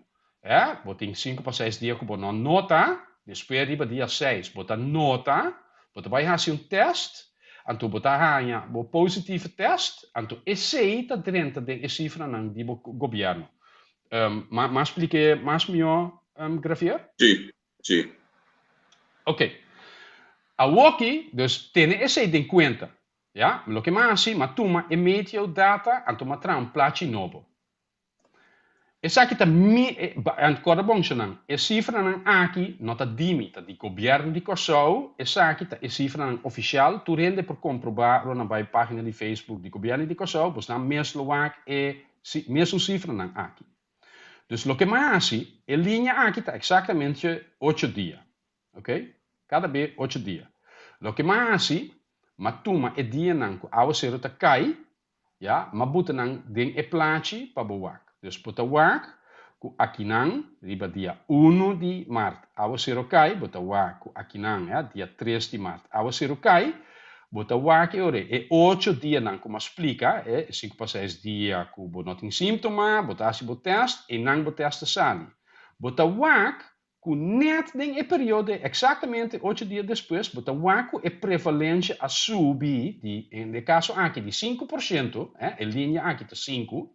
Eh, bo tin sinku pa seis dia ku bo no nota, despues riba dia seis bo ta nota, bo ta bai hasi un tèst, anto bo ta haña bo positieve tèst, anto esei ta drenta den e sifranan di bo gobièrnu. Ma ma splik'é mas mihó, Gravier? Sí, sí. Oké. Awoki, dus tene esei den kuenta, ya. Loke m'a hasi, m'a tuma e meteo data, anto m'a traha un plachi nobo. Esaki ta mi, kòrda bon shownan, e sifranan aki no ta di mi, ta di gobièrnu di Kòrsou, esaki ta e sifranan ofisial, tur hende por komprobá ora nan bai página di Facebook di gobièrnu di Kòrsou, bosnan mes lo wak e mesun sifranan aki. Dus loke mi a hasi, e liña aki ta eksaktamente ocho dia, ok, kada be ocho dia. Loke mi a hasi, mi a tuma e dianan ku awaseru ta kai, Ya, m'a buta nan den e plachi pa bo wak. Dus bo ta wak ku akinan riba dia unu di mart awaseru kai, bo ta wak ku akinan, ya, dia tres di mart awaseru kai, bo ta wak e ora e ocho dianan ku m'a splika, e sinku pa seis dia ku bo no tin síntoma, bo ta hasi bo tèst, einan bo tèst ta sali. Bo ta wak ku nèt den e periodo ei, eksaktamente ocho dia despues, bo ta wak ku e prevalensia a subi di, en e kaso aki, di 5%, e linia aki ta sinku,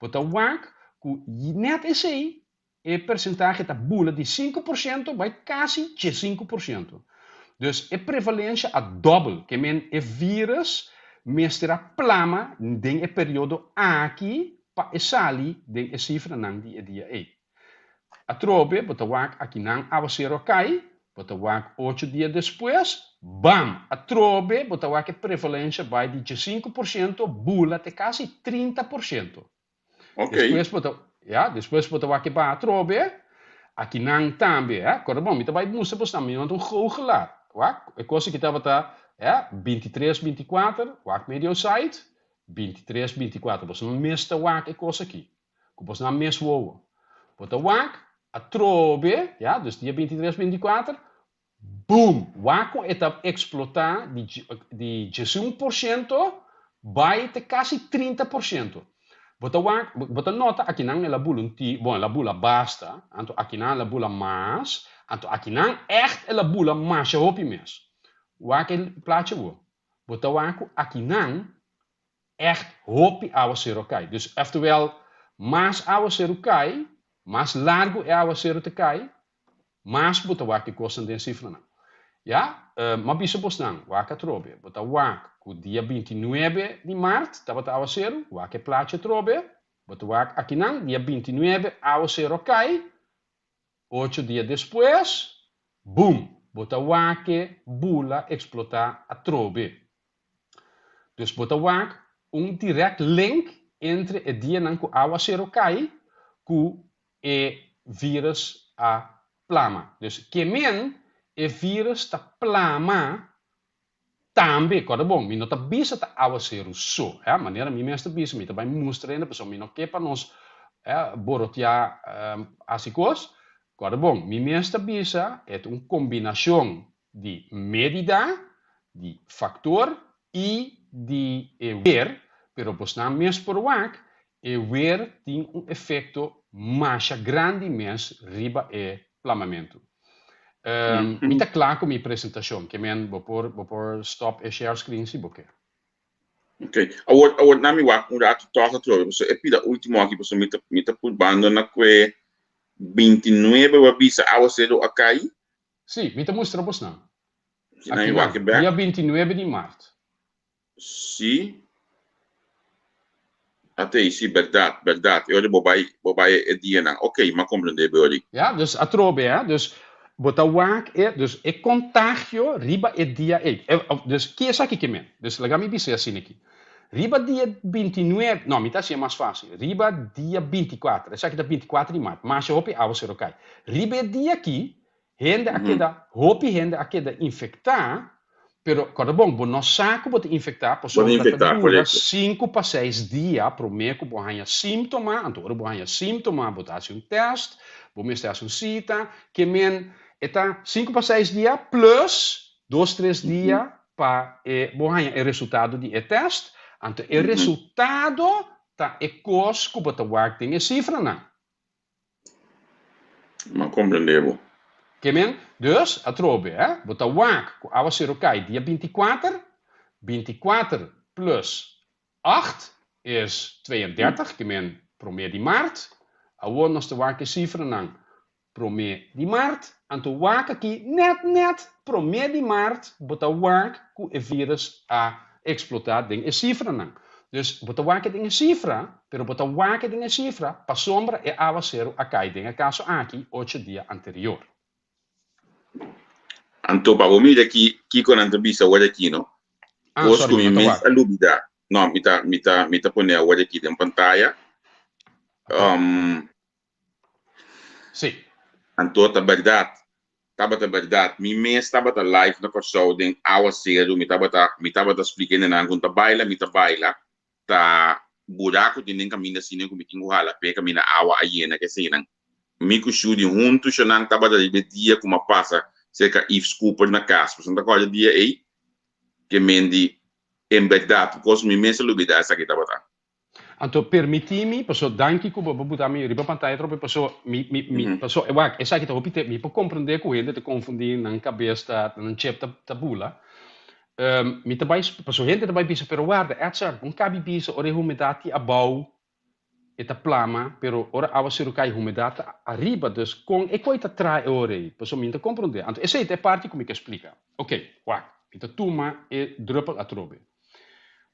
bo ta wak ku nèt esei e persentahe ta bula di 5% bai kasi 15%. Dus e prevalensia a dòbel, ke men e vírus mester a plama den e periodo aki pa e sali den e sifranan di e dia ei. Atrobe bo ta wak akinan awaseru a kai. Bo ta wak ocho dia despues, bam! Atrobe bo ta wak e prevalensha bai di 15% bula te kasi 30%. Despues bo ta, ya, despues bo ta wak e baha atrobe, akinan tambe, hè. Kòrda bon, mi ta bai mustra bosnan, mi no ta un goochelaar. Wak, e kos aki tabata, hè, 23, 24, wak medio site, 23, 24. Bosnan mes ta wak e kos aki, ku bosnan mes wowo. Bo ta wak atrobe, ya, dus dia 23, 24, Boom! Wak kon e ta eksplotá di di 11% bai te kasi 30%. Bo ta wak, bo ta nota akinan el a bula un ti, bon el a bula basta, anto akinan el a bula mas, anto akinan ègt el a bula masha hopi mes. Wak e plachi awor. Bo ta wak ku akinan ègt hopi awaseru a kai. Dus eftewel mas awaseru kai, mas largu e awaseru ta kai, mas bo ta wak e kosnan den sifranan. Ya, m'a bisa bosnan, wak atrobe. Bo ta wak ku dia 29 di mart tabata awaseru, wak e plachi atrobe. Bo ta wak akinan, dia 29 awaseru a kai, ocho dia despues, boom! Bo ta wak e bula eksplotá atrobe. Dus bo ta wak un direct link entre e dianan ku awaseru kai ku e virus a plama. Dus ke men e virus ta plama tambe. Kòrda bon, mi no ta bisa ta awaseru so. Hè, manera mi mes ta bisa, mi ta bai mustra hende pasobra mi no ke pa nos, hè, boroteá hasi kos. Kòrda bon, mi mes ta bisa e ta un kombinashon di medida, di faktor i di e wer, pero bosnan mes por wak, e wer tin un efekto masha grandi mes riba e plamamentu. Mi ta kla ku mi presentashon, ke men bo por bo por stòp e share screen si bo ke. Ok, awor awor na mi wak un ratu tòg atrobe, pasobra e pida último aki pasobra mi ta mi ta purbando na kue 29 bo a bisa awaseru a kai. Sí, mi ta mustra bosnan. Si nan Akinan, wak e bek. dia 29 di mart. Sí. Atei, sí, bèrdat, bèrdat. E ora bo bai, bo bai e dianan. Oké, m'a komprendé bo ori. Ja, dus atrobe, hè. Dus bo ta wak e, dus e kontagio riba e dia ei. E, dus ki esaki ke men? Dus laga mi bis'é asina aki. Riba dia 29, no, mi ta hasié mas fásil. Riba dia 24, esaki ta 24 di mart, masha hopi awaseru kai. Riba e dia aki, Hende a keda, hopi hende a keda infektá, pero kòrda bon, bo no sa ku bo ta infektá pasobra ta dura sinku pa seis dia promé ku bo haña símtoma, anto ora bo haña símtoma bo ta hasi un tèst, bo mester hasi un sita, ke men e ta sinku pa seis dia plus dos tres dia pa e bo haña e resultado di e tèst, anto e resultado ta e kos ku bo ta wak den e sifranan. M'a comprende bo. Ke men, dus, atrobe, hè, bo ta wak ku awaseru kai dia 24, 24 plus 8 is 32, ke men promé di mart. Awor nos ta wak e sifranan promé di mart, anto wak aki nèt nèt promé di mart bo ta wak ku e virus a eksplotá den e sifranan. Dus bo ta wak den e sifra, pero bo ta wak den e sifra pasobra e awaseru a kai den e kaso aki ocho dia anterior. Anto pa bo mira ki kiko nan ta bisa awor aki no. Ah, Kos sorry, ku mi mi no ta mes wak. a lubida. No, mi ta mi ta mi ta pone awor aki den pantaya. Ok. Um, Sí. Anto ta bèrdat, tabata bèrdat. Mi mes tabata live na Kòrsou den awaseru, mi tabata mi tabata splika hendenan ku ta baila, mi ta baila, ta buraku tin den kaminda asina ku mi tin ku hala p'e kaminda awa a yena keseinan. Mi ku Shudy huntu shonan tabata riba e dia ku m'a pasa serka Yves Cooper na kas. Pasobra mi ta kòrda e dia ei ke men di en bèrdat, bikos mi mes a lubidá esaki tabata. Anto permití mi, paso danki ku bo a buta mi riba pantaya atrobe, paso mi, mi, mi, paso wak, esaki ta hopi te, mi por komprendé ku hende ta konfundí, nan kabes ta, nan chip ta, ta bula. Mi ta bai, paso hende ta bai bisa, pero warda, Edzard, bon kabi bisa ora e humedat ti abou, e ta plama, pero ora awaseru kai humedat ta ariba, dus kon e koi ta traha e ora ei? Paso mi no ta komprendé. Anto esei ta e parti ku mi ke splika. Oké, wak, mi ta tuma e druppel atrobe.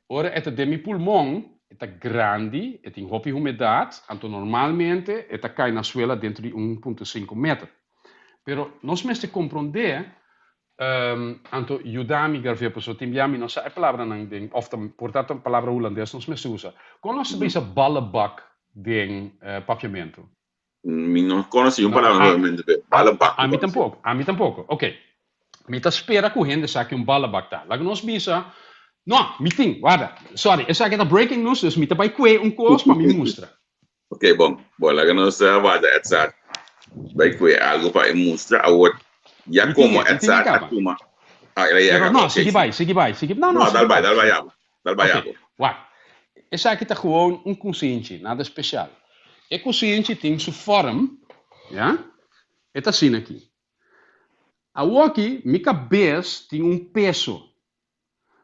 Ora e ta den mi pulmon, e ta grandi, e tin hopi humedat, anto normalmente e ta kai na suela dentro di 1.5 meter. Pero nos mester komprondé, anto yuda mi Garvia pasobra tin bia mi no sa e palabranan den, òf ta por ta ta palabra hulandes nos mester usa. Kon nos ta bisa ballebak den papiamentu? Mi no konosí un palabra papiamentu p'e ballebak. Ami tampoko, ami tampoko. Ok. Mi ta spera ku hende sa ki un ballebak ta. Laga nos bisa, no, mi tin, warda, sorry, esaki ta breaking news, dus mi ta bai kue un kos pa mi mustra. Ok, bon. Bon, laga nos warda Edzard bai kue algo pa e mustra. Awor, ya Mi tin komo e, mi tin e Edzard a kaba. tuma... Ah, el a yega Pero kaba, no, ok, sigui sí. bai, sigui bai, sigui, no, no, No, sigui dal bai, bai, dal bai sigui. abo. Dal bai Ok, abo. wak. Esaki ta gewoon un kusinchi, nada spesial. E kusinchi tin su vorm, ya, e ta asina aki. Awoki mi kabes tin un peso.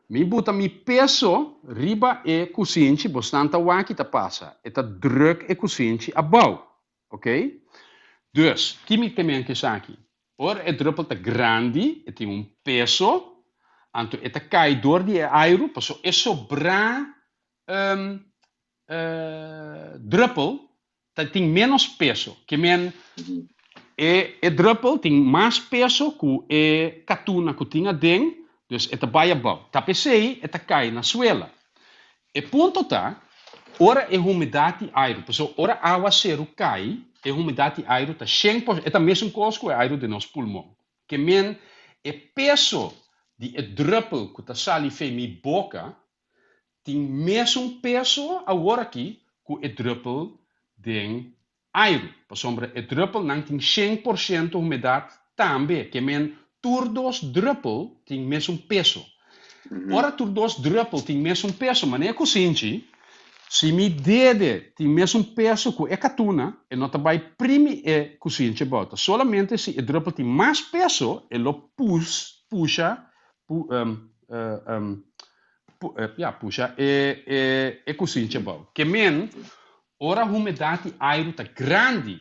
Mi buta mi peso riba e kusinchi, bosnan ta wak ki ta pasa. E ta druk e kusinchi abou. Ok? Dus, ki mi ta men ku esaki? Ora e druppel ta grandi, e tin un peso, anto e ta kai dor di e airu, pasobra e sobrá druppel ta tin ménos peso. Ke men e e druppel tin mas peso ku e katuna ku tin aden, dus e ta bai abou. Ta p'esei e ta kai na suela. E punto ta, ora e humedat di airu, pasobra ora awaseru kai, e humedat di airu ta shen por, e ta mesun kos ku e airu den nos pulmon. Ke men e peso di e druppel ku ta sali fei mi boka tin mesun peso aworaki ku e druppel den airu, pasobra e druppelnan tin 100% humedat tambe, ke men tur dos druppel tin mesun peso. Ora tur dos druppel tin mesun peso, manera ku sinchi, si mi dede tin mesun peso ku e katuna, e no ta bai primi e kusinchi abou, ta solamente si e druppel tin mas peso e lo pusha ya, pusha e kusinchi abou. Ke men ora humedat di airu ta grandi,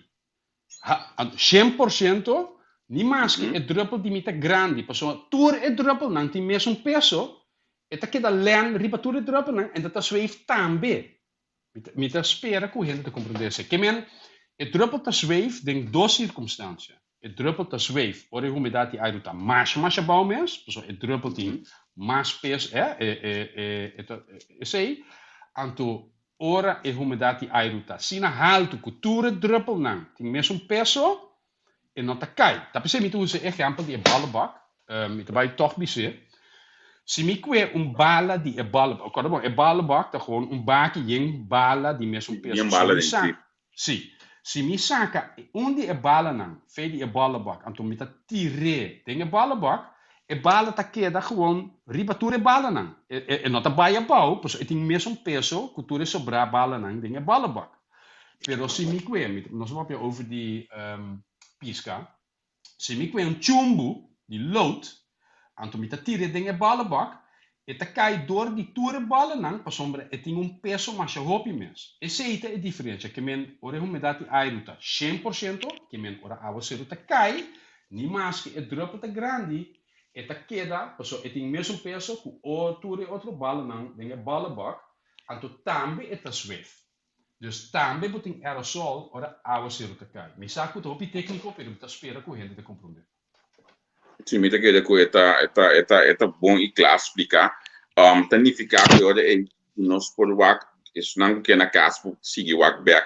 100%, ni maske e druppel di mi ta grandi, pasobra tur e druppelnan tin mesun peso, e ta keda lèn riba tur e druppelnan en ta zweef tambe. Mi ta spera ku hende ta komprendé esei. Ke men, e druppel ta zweef den dos sirkumstansia. E druppel ta zweef ora e humedat di airu ta masha masha abou mes, pasobra e druppel tin mas peso, e ta esei. Anto ora e humedat di airu ta asina haltu ku tur e druppelnan tin mesun peso, e no ta kai. Ta p'esei mi ta usa e ehèmpel di e bòlebak. Mi ta bai tòg bis'é, si mi kue un bala di e bòlebak, kòrda bon, e bòlebak ta gewoon un baki yen bala di mesun peso. Yen bala den, si. Si. Si mi saka un di e balanan fe di e bòlebak, anto mi ta tir'é den e bòlebak, e bala ta keda gewoon riba tur e balanan. E no ta bai abou, pasobra e tin mesun peso ku tur e sobrá balanan den e bòlebak. Pero si mi kue, mi, nos a papia over di piska, si mi kue un chumbu di lood, anto mi ta tir'é den e bòlebak, e ta kai dor di tur e bòlenan pasobra e tin un peso masha hopi mes. Esei ta e diferensha, ke men ora e humedat di airu ta 100%, ke men ora awaseru ta kai, ni maske e druppel ta grandi, e ta keda pasobra e tin mesun peso ku tur e otro bòlenan den e bòlebak, anto tambe e ta zweef. Dus tambe bo tin aerosol ora awaseru ta kai. Mi sa ku ta hopi tekniko pero mi ta spera ku hende ta komprondé. Si, mi ta kere ku e ta e ta e ta e ta bon i kla spliká. Um, ta nifiká ku e ora ei nos por wak esnan ku ke na kas por sigui wak bèk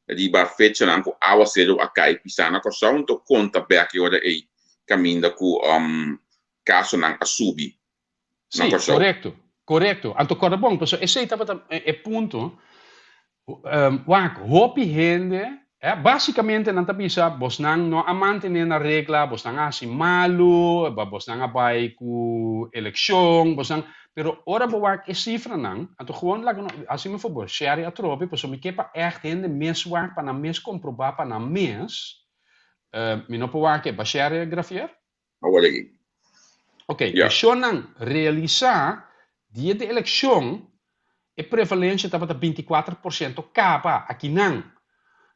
riba fechanan ku awaseru a kai pisá na Kòrsou, anto konta bèk e ora ei kaminda ku um kasonan a subi. Sí, korekto, korekto. Anto kòrda bon, pasobra esei tabata e punto. Wak, hopi hende, básikamente nan ta bisa bosnan no a mantené na regla, bosnan a hasi malu, bosnan a bai ku elekshon, bosnan, pero ora bo wak e sifranan, anto gewoon laga nos, hasi mi fabor, share atrobe, pasobra mi ke pa ègt hende mes wak, pa nan mes komprobá pa nan mes. Mi no por wak e, ba share, Grafier? Awor aki. Ok, yeah. Eleccionnan realisa dia di eleccion e prevalencia tabata 24% caba akinan.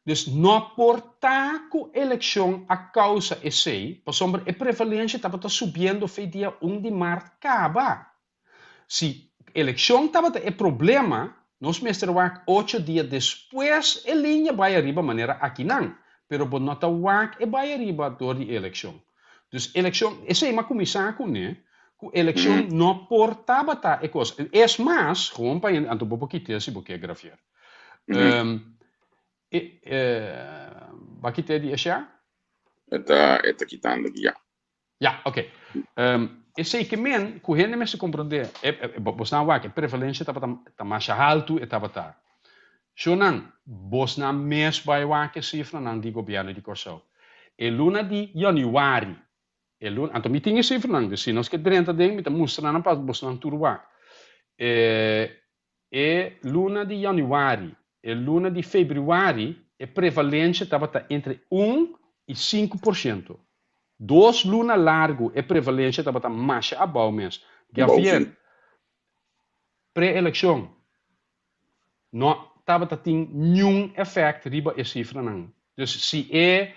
Dus no por ta cu eleccion a causa esey, pasobra e prevalencia tabata subiendo fe dia 1 di maart caba. Si elekshon tabata e problema, nos mester wak ocho dia despues e liña bai ariba manera akinan. pero bo no ta wak e bai ariba dor di elekshon. Dus elekshon, esei m'a kuminsá kuné, ku elekshon no por tabata e kos. Es mas, gewoon pa hende, anto bo por kit'é si bo ke, Gravier. E, bo a kit'é di e share? E ta, e ta kitando aki, ya. Ya, ok. Esei ke men ku hende mester komprondé, e, bosnan wak, e prevalensia tabata ta masha haltu, e tabata. Shownan, bosnan mes bai wak e sifranan di gobièrnu di Kòrsou. E luna di yanüari, e luna, anto mi tin e sifranan, dus si nos ke drenta den mi ta mustra nan pa bosnan tur wak. E, E luna di yanüari, e luna di febrüari e prevalensia tabata entre un i 5%. Dos luna largu e prevalensia tabata masha abou mes. Javier, pre-elekshon no tabata tin niun efèkt riba e sifranan. Dus si e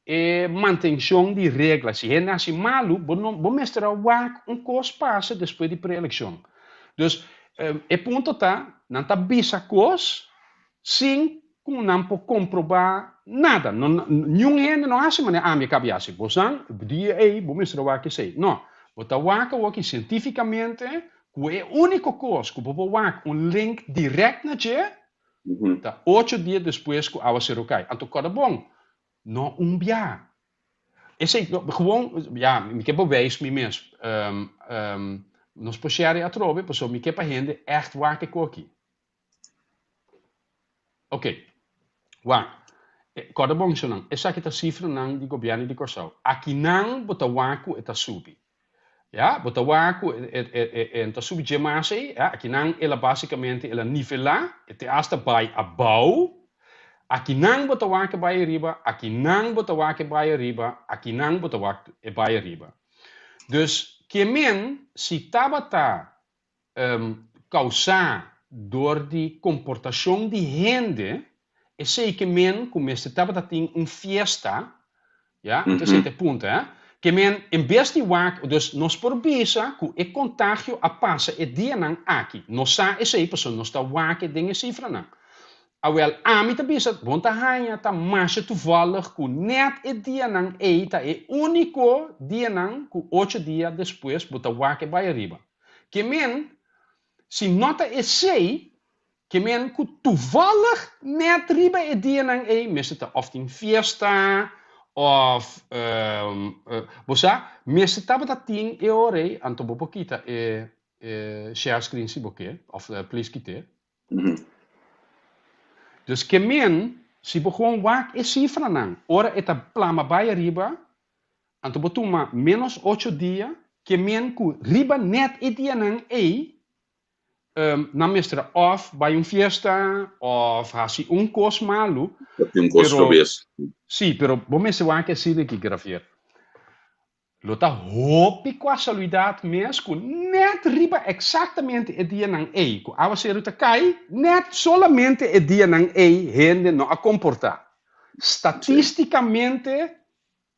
e mantenshon di regla, si hende hasi malu, bo no bo mester a wak un kos pasa despues di pre-elekshon. Dus e punto ta, nan ta bisa kos sin ku nan por komprobá nada. No niun hende no hasi manera ami a kabi hasi. Bosan dia ei bo mester a wak esei. No, bo ta wak awoki sientífikamente ku e úniko kos ku bo por wak un link dirèkt na dje Ta ocho dia despues ku awaseru kai. Anto kòrda bon, no un bia. Esei, gewoon, ya, mi ke bewijs mi mes. Nos por share atrobe, pasobra mi ke pa hende ègt wak e koki. Oké, wak. Kòrda bon, shownan, esaki ta sifranan di gobièrnu di Kòrsou. Akinan bo ta wak ku e ta subi. Ya, bo ta wak ku e ta subi dje mas ei, ya, akinan el a basikamente el a nivelá, e te asta bai abou. Akinan bo ta wak e bai ariba, akinan bo ta wak e bai ariba, akinan bo ta wak e bai ariba. Dus, ke men si tabata Kousá dor di komportashon di hende, esei ke men ku mester tabata tin un fiesta, ya, anto esei ta e punto, hè, ke men en bes di wak, dus nos por bisa ku e kontagio a pasa e dianan aki, nos sa esei pasobra nos ta wak e den e sifranan. Awel, ami ta bisa, bon ta haña ta masha toevallig ku nèt e dianan ei ta e úniko dianan ku ocho dia despues bo ta wak e bai ariba. Ke men, si no ta esei, ke men ku toevallig nèt riba e dianan ei mester ta òf tin fiesta òf bo sa, mester tabata tin e ora ei, anto bo por kita e share screen si bo ke, òf please kit'é. Dus ke men, si bo gewoon wak e sifranan ora e ta plama bai ariba, anto bo tuma ménos ocho dia, ke men ku riba nèt e dianan ei, nan mester a òf bai un fiesta òf hasi un kos malu, Hasi un kos pero robes. sí, pero bo mester wak asina aki, Gravier. Lo ta hopi kuasaluidat mes ku nèt riba eksaktamente e dianan ei ku awaseru ta kai, nèt solamente e dianan ei hende no a komportá. Statistikamente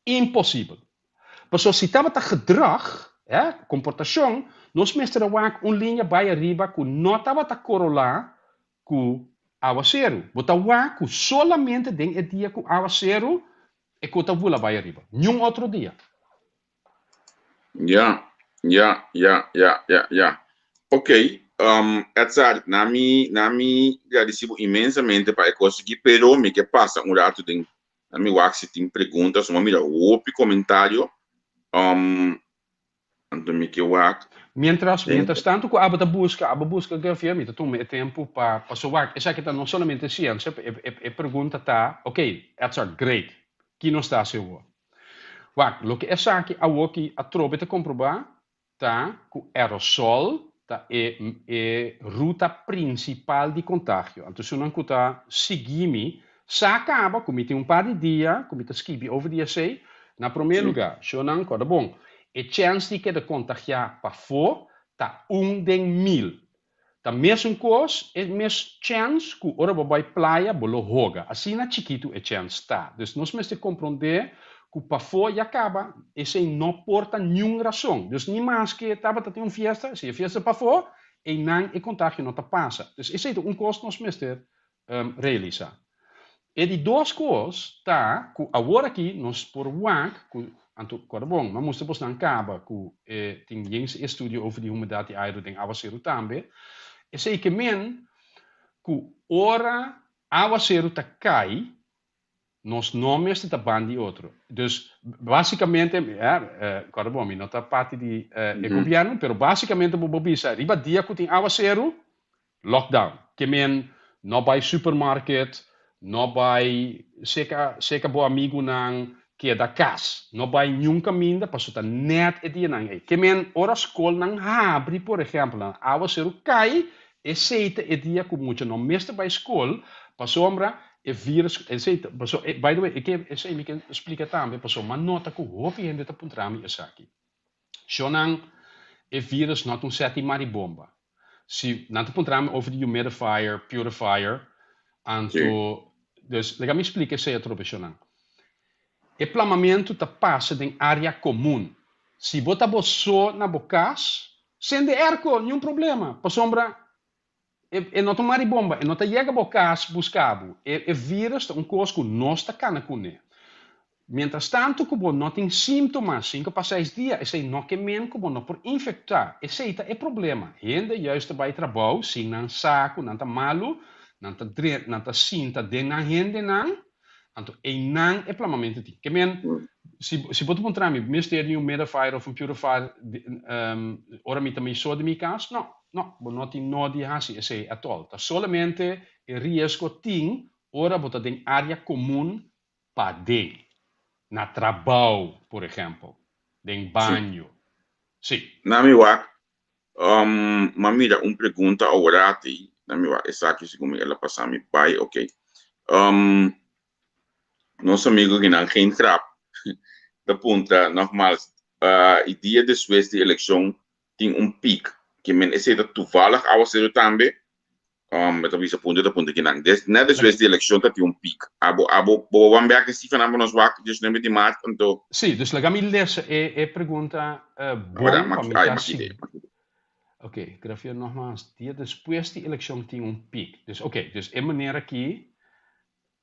imposibel. Pasobra si tabata gedrag, komportashon, nos mester a wak un liña bai ariba ku no tabata korolá ku awaseru. Bo ta wak ku solamente den e dia ku awaseru E ku ta bula bai ariba. Niun otro dia. Ya, ya, ya, ya, ya, ya. Ok, um, Edzard, na mi, na mi gradisi bo inmensamente pa e kos aki, pero mi ke pasa un ratu den, na mi wak si tin pregunta, so mi a mira hopi komentario, um, Anto mi ke wak. Mientras, mientras tanto ku abo ta buska, abo buska grafia, mi ta tuma e tempu pa paso wak. Esaki ta no solamente siensia, e, e, e pregunta ta, ok, Edzard, great, ki nos ta hasi awor? Wak, loke esaki awoki atrobe ta komprobá ta ku aerosol ta e, e ruta prinsipal di kontagio. Anto esunnan ku ta sigui mi Sa kaba ku mi tin un par di dia ku mi ta skibi over di esei. Na promé lugá, shownan, kòrda bon, e chèns di keda kontagiá pafó ta un den mil. Ta mesun kos, e mes chèns ku ora bo bai playa bo lo hoga. Asina chikitu e chèns ta. Dus nos mester komprondé ku pafó ya kaba esei no por ta niun rason. Dus ni maske tabata tin un fiesta, si e fiesta pafó, einan e kontagio no ta pasa. Dus esei ta un kos nos mester realisa. E di dos kos ta ku awor aki nos por wak ku, anto kòrda bon, mi a mustra bosnan kaba ku e tin yens estudio over di humedat di airu den awaseru tambe, esei ke men ku ora awaseru ta kai nos no mester ta ban di otro. Dus basikamente, kòrda bon, mi no ta parti di e gobièrnu, pero basikamente bo por bisa riba dia ku tin awaseru, Lockdown, ke men no bai supermarket, no bai seka seka bo amigunan, keda kas, no bai niun kaminda paso ta nèt e dianan ei. Ke men ora skolnan habri por ehèmpel nan awaseru kai, esei ta e dia ku mucha no mester bai skol pasobra e virus esei ta paso by the way e ke esei mi ke splika tambe pasobra mi a nota ku hopi hende ta puntra mi esaki. Shonnan e virus no ta un sèt di maribomba. Si nan ta puntra mi over di humidifier, purifier, anto dus laga mi splika esei atrobe shonnan. E plamamentu ta pasa den área komun. Si bo ta bo so na bo kas, sende airco, niun problema, pasobra E no ta un maribomba, e no ta yega bo kas buska bo. E virus ta un kos ku nos ta kana kuné. Mientras tantu ku bo no tin símtoma sinku pa seis dia, esei no ke men ku bo no por infektá. Esei ta e problema. Hende juist ta bai trabou sin nan sa ku nan ta malu, nan ta nan ta sinta den nan hendenan, Anto einan e plamamentu tin. Ke men, si, si bo ta puntra mi, mester di un humidifier of un purifier ora mi ta mi so di mi kas? No, no, bo no tin nodi hasi esei at all. Ta solamente e riesgo tin ora bo ta den área komun paden, na trabou, por ehèmpel, den baño. Sí. Na mi wak, M'a mira un pregunta aworati, na mi wak esaki segun mi el a pasa mi bai, ok. Nos amigo kinan geen grap ta puntra nogmaals, y dia despues di eleccion tin un piek, ke men esey ta toevallig awaceru tambe? Mi ta bisa punta ta punta kinan. Des, net despues di eleccion ta tin un piek. Abo, abo, bo wan bek e cifranan pa nos wak 19 di maart, anto. Sí, dus laga mi lesa e, e pregunta bon pa mi ta si. Ok, grafia nogmaals, dia despues di eleccion tin un piek. Dus ok, dus e manera aki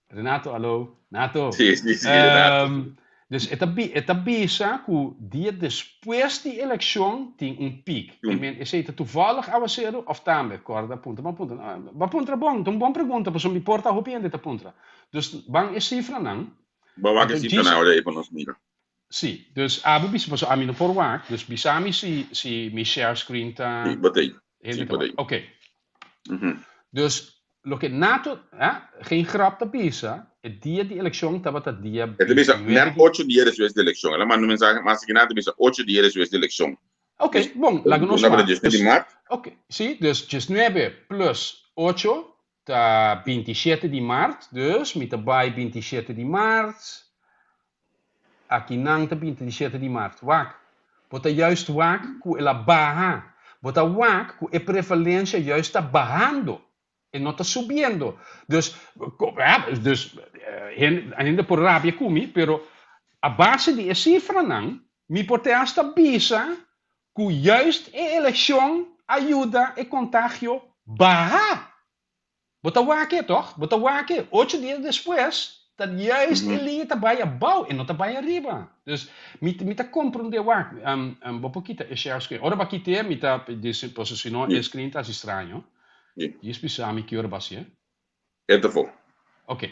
Renato, alo. Nato. Sí, sí, sí, Renato. Dus e ta bi, e ta bisa ku dia despues di elekshon tin un piek. I men esei ta toevallig awaseru of tambe? Kòrda puntra, bo a puntra. Bo a puntra bon, ta un bon pregunta pasobra mi por ta hopi hende ta puntra. Dus ban e sifranan. Bo a wak e sifranan awor ei pa nos mira. Sí, dus abo bisa pasobra ami no por wak, dus bisa mi si si mi share screen ta. Sí, bo ta ei. Hende ta wak. Oké. Dus loke Nato, eh, geen grap ta bisa, e dia di elekshon tabata dia E ta bisa net ocho dia despues di elekshon. El a manda un mensahe mas aki nan ta bisa ocho dia despues di elekshon. Oké, bon, laga nos wak. Dus, oké, sí, dus diesnuebe plus ocho ta bintishete di mart, dus mi ta bai bintishete di mart. Akinan ta 27 di mart. Wak, bo ta juist wak ku el a baha. Bo ta wak ku e prevalensia juist ta bahando. E no ta subiendo. Dus, dus hende por rabia ku mi, pero a base di e sifranan, mi por te hasta bisa ku juist e elekshon a yuda e kontagio baha. Bo ta wak e, tòg? Bo ta wak e. Ocho dia despues, ta juist e liña ta bai abou, e no ta bai ariba. Dus, mi, mi ta komprondé, wak, bo por kita e share screen. Ora bo a kit'é, mi ta disi, pasobra si no e screen ta hasi straño. Djis bisa mi ki ora bo hasié. E ta fo. Ok.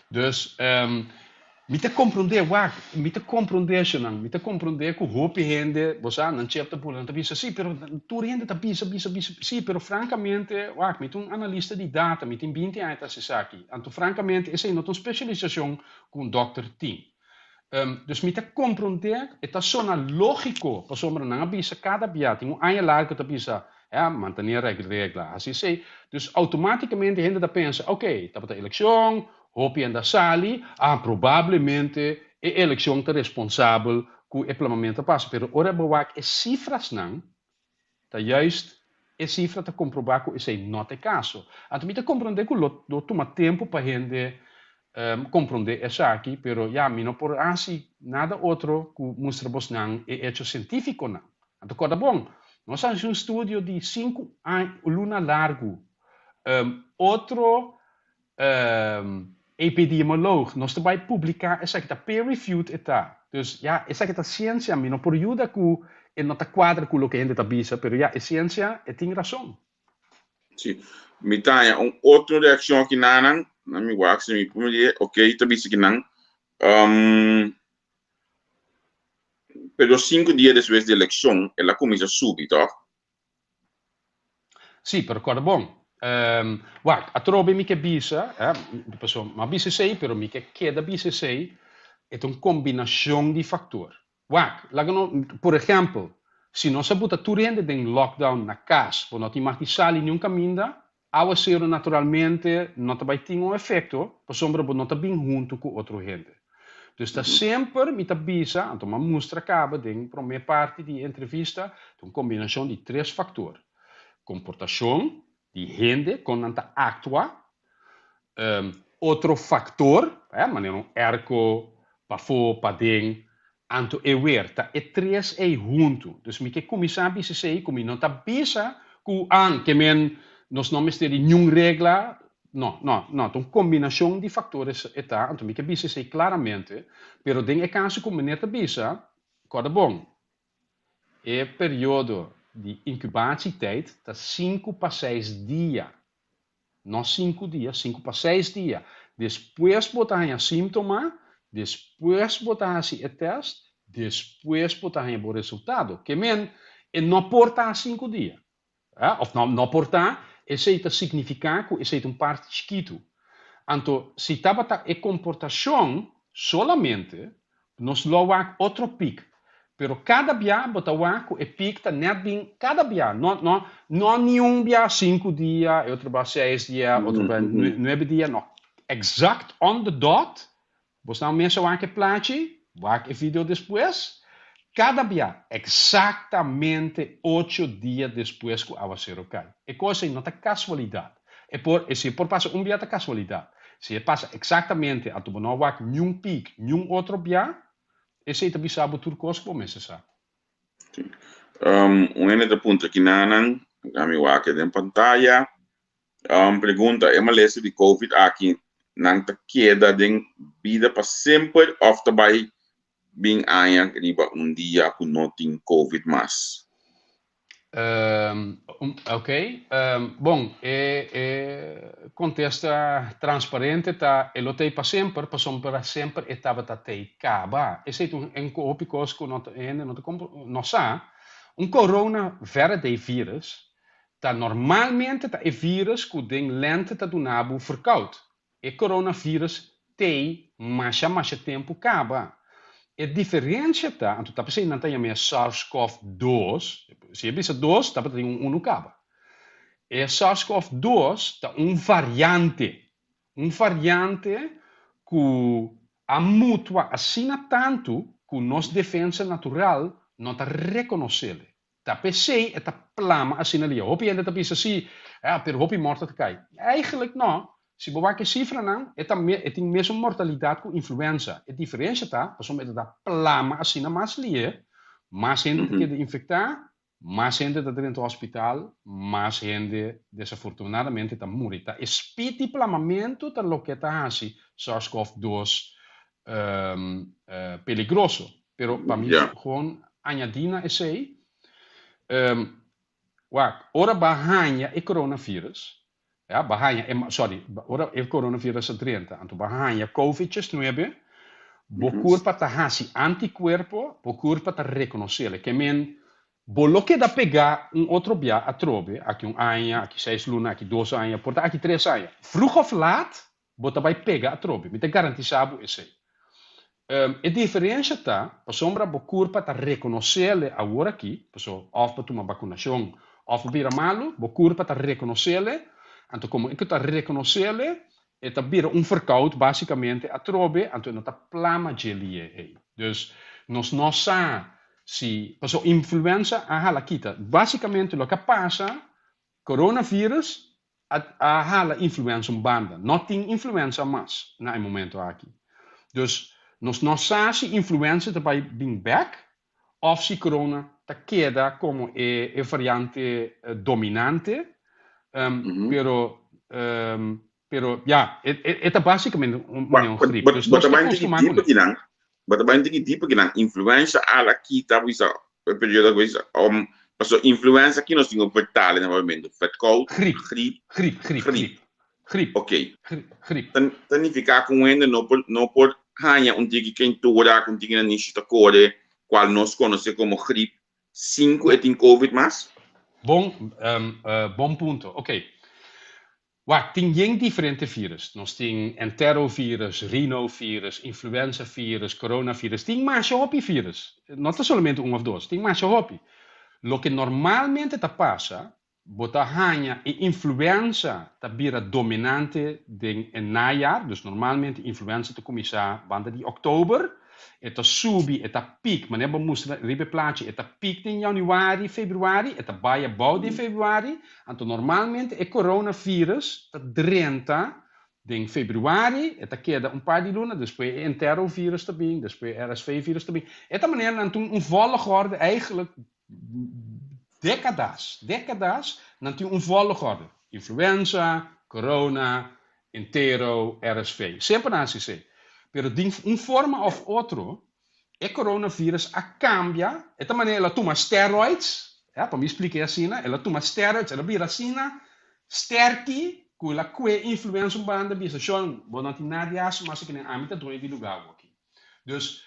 Dus, mi ta komprondé, wak, mi ta komprondé eshonan, mi ta komprondé ku hopi hende, bo sa, nan chep ta bula, nan ta bisa, sí, pero tur hende ta bisa, bisa, bisa, sí, pero frankamente, wak, mi ta un analista di data, mi tin binti aña ta hasi esaki, anto frankamente esei no ta un spesialisashon ku un dòkter tin. Dus mi ta komprondé, e ta sona lógiko, pasobra nan a bisa kada bia, tin un aña largu ta bisa, ya, mantené regla, hasi esei. Dus outomátikamente hende ta pensa, oké, tabata elekshon, hopi hende a sali, ah, probablemente e elekshon ta responsabel ku e plamamentu a pasa. Pero ora bo wak e sifrasnan, Ta juist e sifra ta komprobá ku esei no ta e kaso. Anto mi ta komprondé ku lo lo tuma tempu pa hende komprondé esaki, pero ya, mi no por hasi nada otro ku mustra bosnan e echo sientífikonan. Anto kòrda bon, nos a hasi un studio di sinku luna largu. Otro. Epidemioloog, nos ta bai publiká esaki, ta peer reviewed e ta. Dus ya, esaki ta siensia, mi no por yuda ku e no ta kuadra ku loke hende ta bisa, pero ya, e siensia e tin rason. Sí. Mi ta haña un otro reakshon aki nanan, na mi wak si mi por mira, ok, ta bisa kinan, um, pero sinku dia despues di elekshon el a kuminsá subi, tòg? Sí, pero kòrda bon. Wak, atrobe mi ke bisa, eh, paso mi a bisa esei, pero mi ke keda bisa esei, e ta un kombinashon di faktor. Wak, laga no, por ehèmpel, si nos a buta tur hende den lockdown na kas, bo no tin mag di sali niun kaminda, awaseru naturalmente no ta bai tin un efekto, pasobra bo no ta bin huntu ku otro hende. Dus ta semper mi ta bisa, anto mi a mustra kaba den promé parti di e entrevista, ta un kombinashon di tres faktor, komportashon di hende, kon nan ta aktua, otro faktor, manera un airco pafó, paden, anto e wer, ta e tres ei huntu. Dus mi ke kuminsá bisa esei ku mi no ta bisa ku an ke men nos no mester di niun regla, no, no, no, ta un kombinashon di faktores e ta, anto mi ke bisa esei klaramente, pero den e kaso ku meneer ta bisa, kòrda bon, e periodo di inkubatietijd ta sinku pa seis dia. No sinku dia, sinku pa seis dia. Despues bo ta haña síntoma, despues bo ta hasi e tèst, despues bo ta haña bo resultado. Ke men, e no por ta sinku dia. Òf no, no por ta, esei ta signifiká ku esei ta un parti chikitu. Anto, si tabata e komportashon solamente, Nos lo wak otro pik. Pero kada bia bo ta wak ku e pik ta nèt bin kada bia. No, no, no niun bia sinku dia, e otro bia seis dia, otro bia nuebe dia, no. Exact on the dot, bosnan mes a wak e plachi, wak e video despues, kada bia exactamente ocho dia despues ku awasero kai. E kos ei no ta kasualidat. E por, e si e por pasa un bia ta kasualidat. Si e pasa eksaktamente anto bo no a wak niun pik, niun otro bia, esei ta bisa bo tur kos ku bo mester sa. Sí. Un hende ta puntra kinanan, laga mi wak e den pantaya. Pregunta, e malesa di covid aki nan ta keda den bida pa semper òf ta bai bin aña riba un dia ku no tin covid mas? Ok, bon, e e kontesta transparente ta e lo t'ei pa semper, pasobra semper e tabata t'ei kaba. Esei ta un hopi kos ku no ta hende no ta no sa. Un corona verde virus ta normalmente ta e virus ku den lente ta duna bo verkoud. E coronavirus t'ei masha masha tempu caba. E diferencia ta, anto ta p'esei nan ta yam'é SARS-CoV dos, si e bisa dos tabata tin un unu caba. E SARS-CoV dos ta un variante, un variante cu a mutua asina tantu cu nos defensa natural no ta reconoce'le. Ta p'esei e ta plama asina lia. Hopi hende ta bisa si, ah, pero hopi morto ta kai. Eigenlijk no. Si bo wak e sifranan, e ta e tin mesun mortalidat ku influenza. E diferensha ta, pasobra e ta plama asina mas lie, mas hende ta keda infektá, mas hende ta drenta hospital, mas hende desafortunadamente ta muri. Ta e speed di plamamentu ta loke ta hasi SARS-CoV dos peligroso. Pero pa mi gewoon añadí na esei, wak, ora bo a haña e coronavirus, ya, bo a haña e, sorry, ora e coronavirus a drenta, anto bo a haña covid diesnuebe, bo kurpa ta hasi antikuerpo, bo kurpa ta rekonosé. Ke men, bo lo keda pegá un otro bia atrobe, aki un aña, aki seis luna, aki dos aña, por ta aki tres aña. Vroeg of laat, Bo ta bai pega atrobe, mi ta garantisá bo esei. E diferensha ta, pasobra bo kurpa ta rekonos'é awor aki, paso òf bo tuma bakunashon òf bo bira malu, bo kurpa ta rekonos'é, anto komo e ku ta rekonos'é, e ta bira un verkoud básikamente atrobe, anto e no ta plama dje lié ei. Dus nos no sa si, paso influensa a hala kita. Básikamente loke a pasa, coronavirus a a hala influenza un banda. No tin influenza mas na e momento aki. Dus nos no sa si influenza ta bai bin bek of si corona ta keda como e e variante dominante. Pero. Pero ya, e, e, e ta básicamente un, un griep. Dus nos ta consuma kuné. Kinan, but ta bai tiki dieper kinan. Influenza ala kita bisa e periodo bisa om paso influenza ki nos tin ku vertalen na momento verkoud, Griep. Griep, Griep, griep, griep. Griep. Griep. Ok. Griep, griep. Ta nifiká ku un hende no por no por haña un tiki keintura, ku un tiki nanishi ta kore, kual nos konosé komo griep, sin ku e tin covid mas? Bon, bon punto. Ok. Wak, tin yen diferente virus. Nos tin enterovirus, rinovirus, influenzavirus, coronavirus. Tin masha hopi virus. No ta solamente un of dos, tin masha hopi. Loke normalmente ta pasa, bo ta haña e influenza ta bira dominante den e najaar. Dus normalmente influenza ta kuminsá banda di oktober, e ta subi, e ta piek, manera bo mustra riba e plachi, e ta piek den januari, februari, e ta bai abou den februari. Anto normalmente e coronavirus ta drenta den februari, e ta keda un par di luna, despues e enterovirus ta bin, despues e RSV-virus ta bin. E ta manera nan tin un volgorde eigenlijk décadas, décadas nan tin un volgorde. Influenza, corona, entero, RSV. Semper nan hasi esei. Pero den un forma of otro e coronavirus a cambia, e ta manera el a tuma steroids, ya, pa mi splica e asina, el a tuma steroids, el a bira asina sterki cu el a cue influenza un banda bisa, Shon, bo no tin nada di haci mas aki, ami ta dueño di lugar awoki. Dus,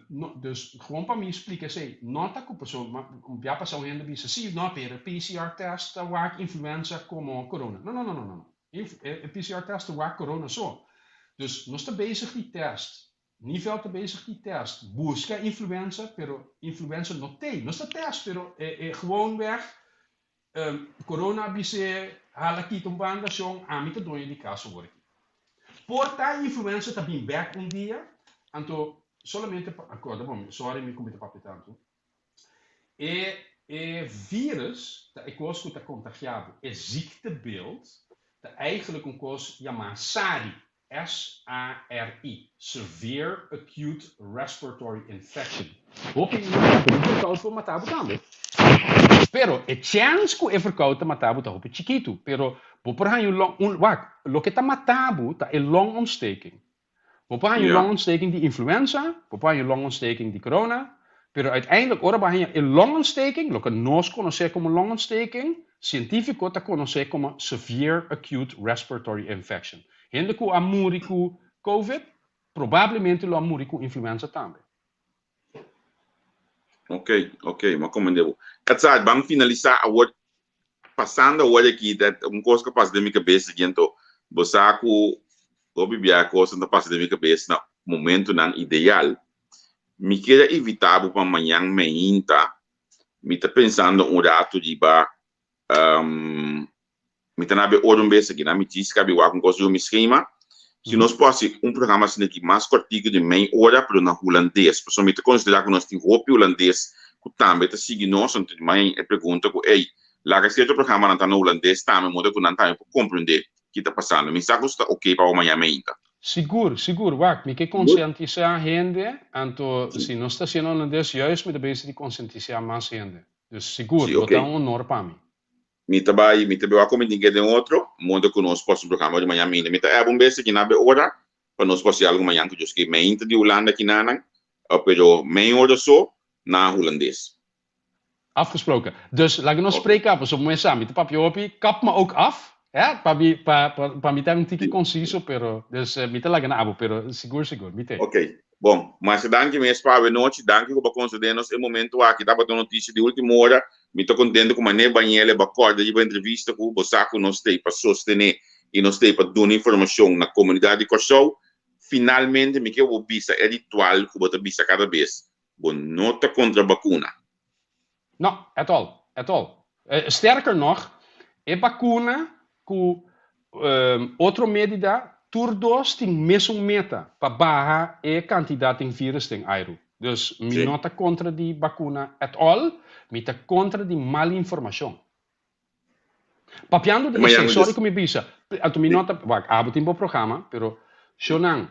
no, dus gewoon pa mi splica esey, no ta cu pasobra un bia pasa un hende bisa, si, no, pero e PCR test ta wak influenza como corona. No, no, no, no, no, no. E PCR test ta wak corona so. Dus nos ta bezig di test, Nivel ta bezig di test, busca influenza, pero influenza no t'ey. Nos ta test, pero e, e gewoonweg corona a bis'é hala kita un banda, shon, ami ta doño di cas awor aki. Por ta influenza ta bin bek un dia, anto solamente pa, acorda bo, sorry mi cu mi ta papia tanto, e e virus ta e cos cu ta contagia bo, e ziektebeeld ta eigenlijk un cos yama SARI, SARI, Severe Acute Respiratory Infection. Hopi hende ku verkoud por mata bo tambe. Pero e chèns ku e verkoud ta mata bo ta hopi chikitu. Pero bo por haña un long, un, wak, loke ta mata bo ta e longontsteking. Bo por haña un longontsteking di influenza, bo por haña un longontsteking di corona, pero uiteindelijk ora bo haña e longontsteking, loke nos konosé komo longontsteking, sientífiko ta konosé komo severe acute respiratory infection. Hende ku a muri ku covid probablemente lo a muri ku influenza tambe. Ok, ok, m'a komprende bo. Edzard, ban finalisá awor, pasando awor aki, dat un kos ku a pasa den mi kabes aki anto, bo sa ku hopi biaha kosnan ta pasa den mi kabes na momentunan ideal. Mi kier a invitá bo pa mañan meinta, mi ta pensando un ratu riba Mi ta na be ora un bes aki, na mi djis kabi wak un kos riba mi skema. Si nos por hasi un programa asina aki mas kòrtiku di mei ora, pero na hulandes, pasobra mi ta konsiderá ku nos tin hopi hulandes ku tambe ta sigui nos, anto di mai e pregunta ku ey, laga sierto programanan ta na hulandes tambe, moda ku nan tambe por komprendé ki ta pasando. Mi sa ku su ta oké pa bo mañana meinta. Sigur, sigur, wak, mi ke konsientisá hende, anto si nos ta hasiendo hulandes, juist mi ta bezig di konsientisá mas hende. Dus sigur, lo ta un honor pa mi. Mi ta bai, mi ta bai wak ku mi tin ke den otro modo ku nos por hasi un programa di mañan minda. Mi ta eba un bes aki na be ora pa nos por hasi algu mañan ku Dios ke. Meinta di Hulanda kinanan, pero mei ora so na Hulandes. Afgesproken. Dus laga nos spreek af, pasobra mi sa mi ta papia hopi, kap me ook af, hè, pa mi, pa, pa, pa mi ta un tiki conciso, pero, dus mi ta laga na abo, pero sigur, sigur, mi te. Ok. Bon, masha danki mes pa awe nochi. Danki ku bo a konsede nos e momento aki. Tabata un notisia di ultimo ora. Mi ta kontento ku Mané Bañele bo a kòrda riba entrevista ku bo sa ku nos t'ei pa sostené i nos t'ei pa duna informashon na komunidat di Kòrsou. Finalmente mi ke bo bisa e ritual ku bo ta bisa kada bes, bo no ta kontra bakuna. No, at all, at all. Sterker nog, e bakuna ku otro medida tur dos tin mesun meta, pa baha e kantidat den virus den airu. Dus mi no ta kontra di bakuna at all, mi ta kontra di mal informashon. Papiando di esei, sorry ku mi bisa, anto mi no ta, wak, abo tin bo programa, pero shownan,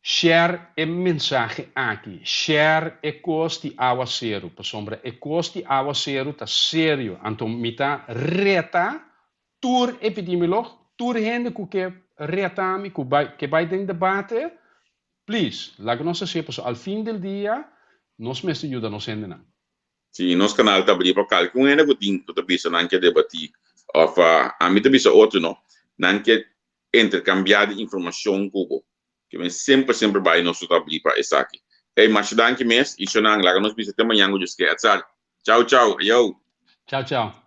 Share e mensahe aki, share e kos di awaseru, pasobra e kos di awaseru ta serio, anto mi ta reta tur epidemiolog. Tur hende ku ke reta mi, ku bai, ke bai den debate, please, laga nos hasié, pasobra al fin del dia nos mester yuda nos hendenan. Si nos kanal ta abrí pa kalke un hende ku tin ku ta bisa nan ke debatí òf ami ta bisa otro no, nan ke interkambiá di informashon ku bo. Ke men semper semper bai nos lo ta abrí pa esaki. Ey, masha danki mes i shonnan, laga nos bisa te mañan ku Dios ke. Atsar. Chau chau. Ayou. Chau chau.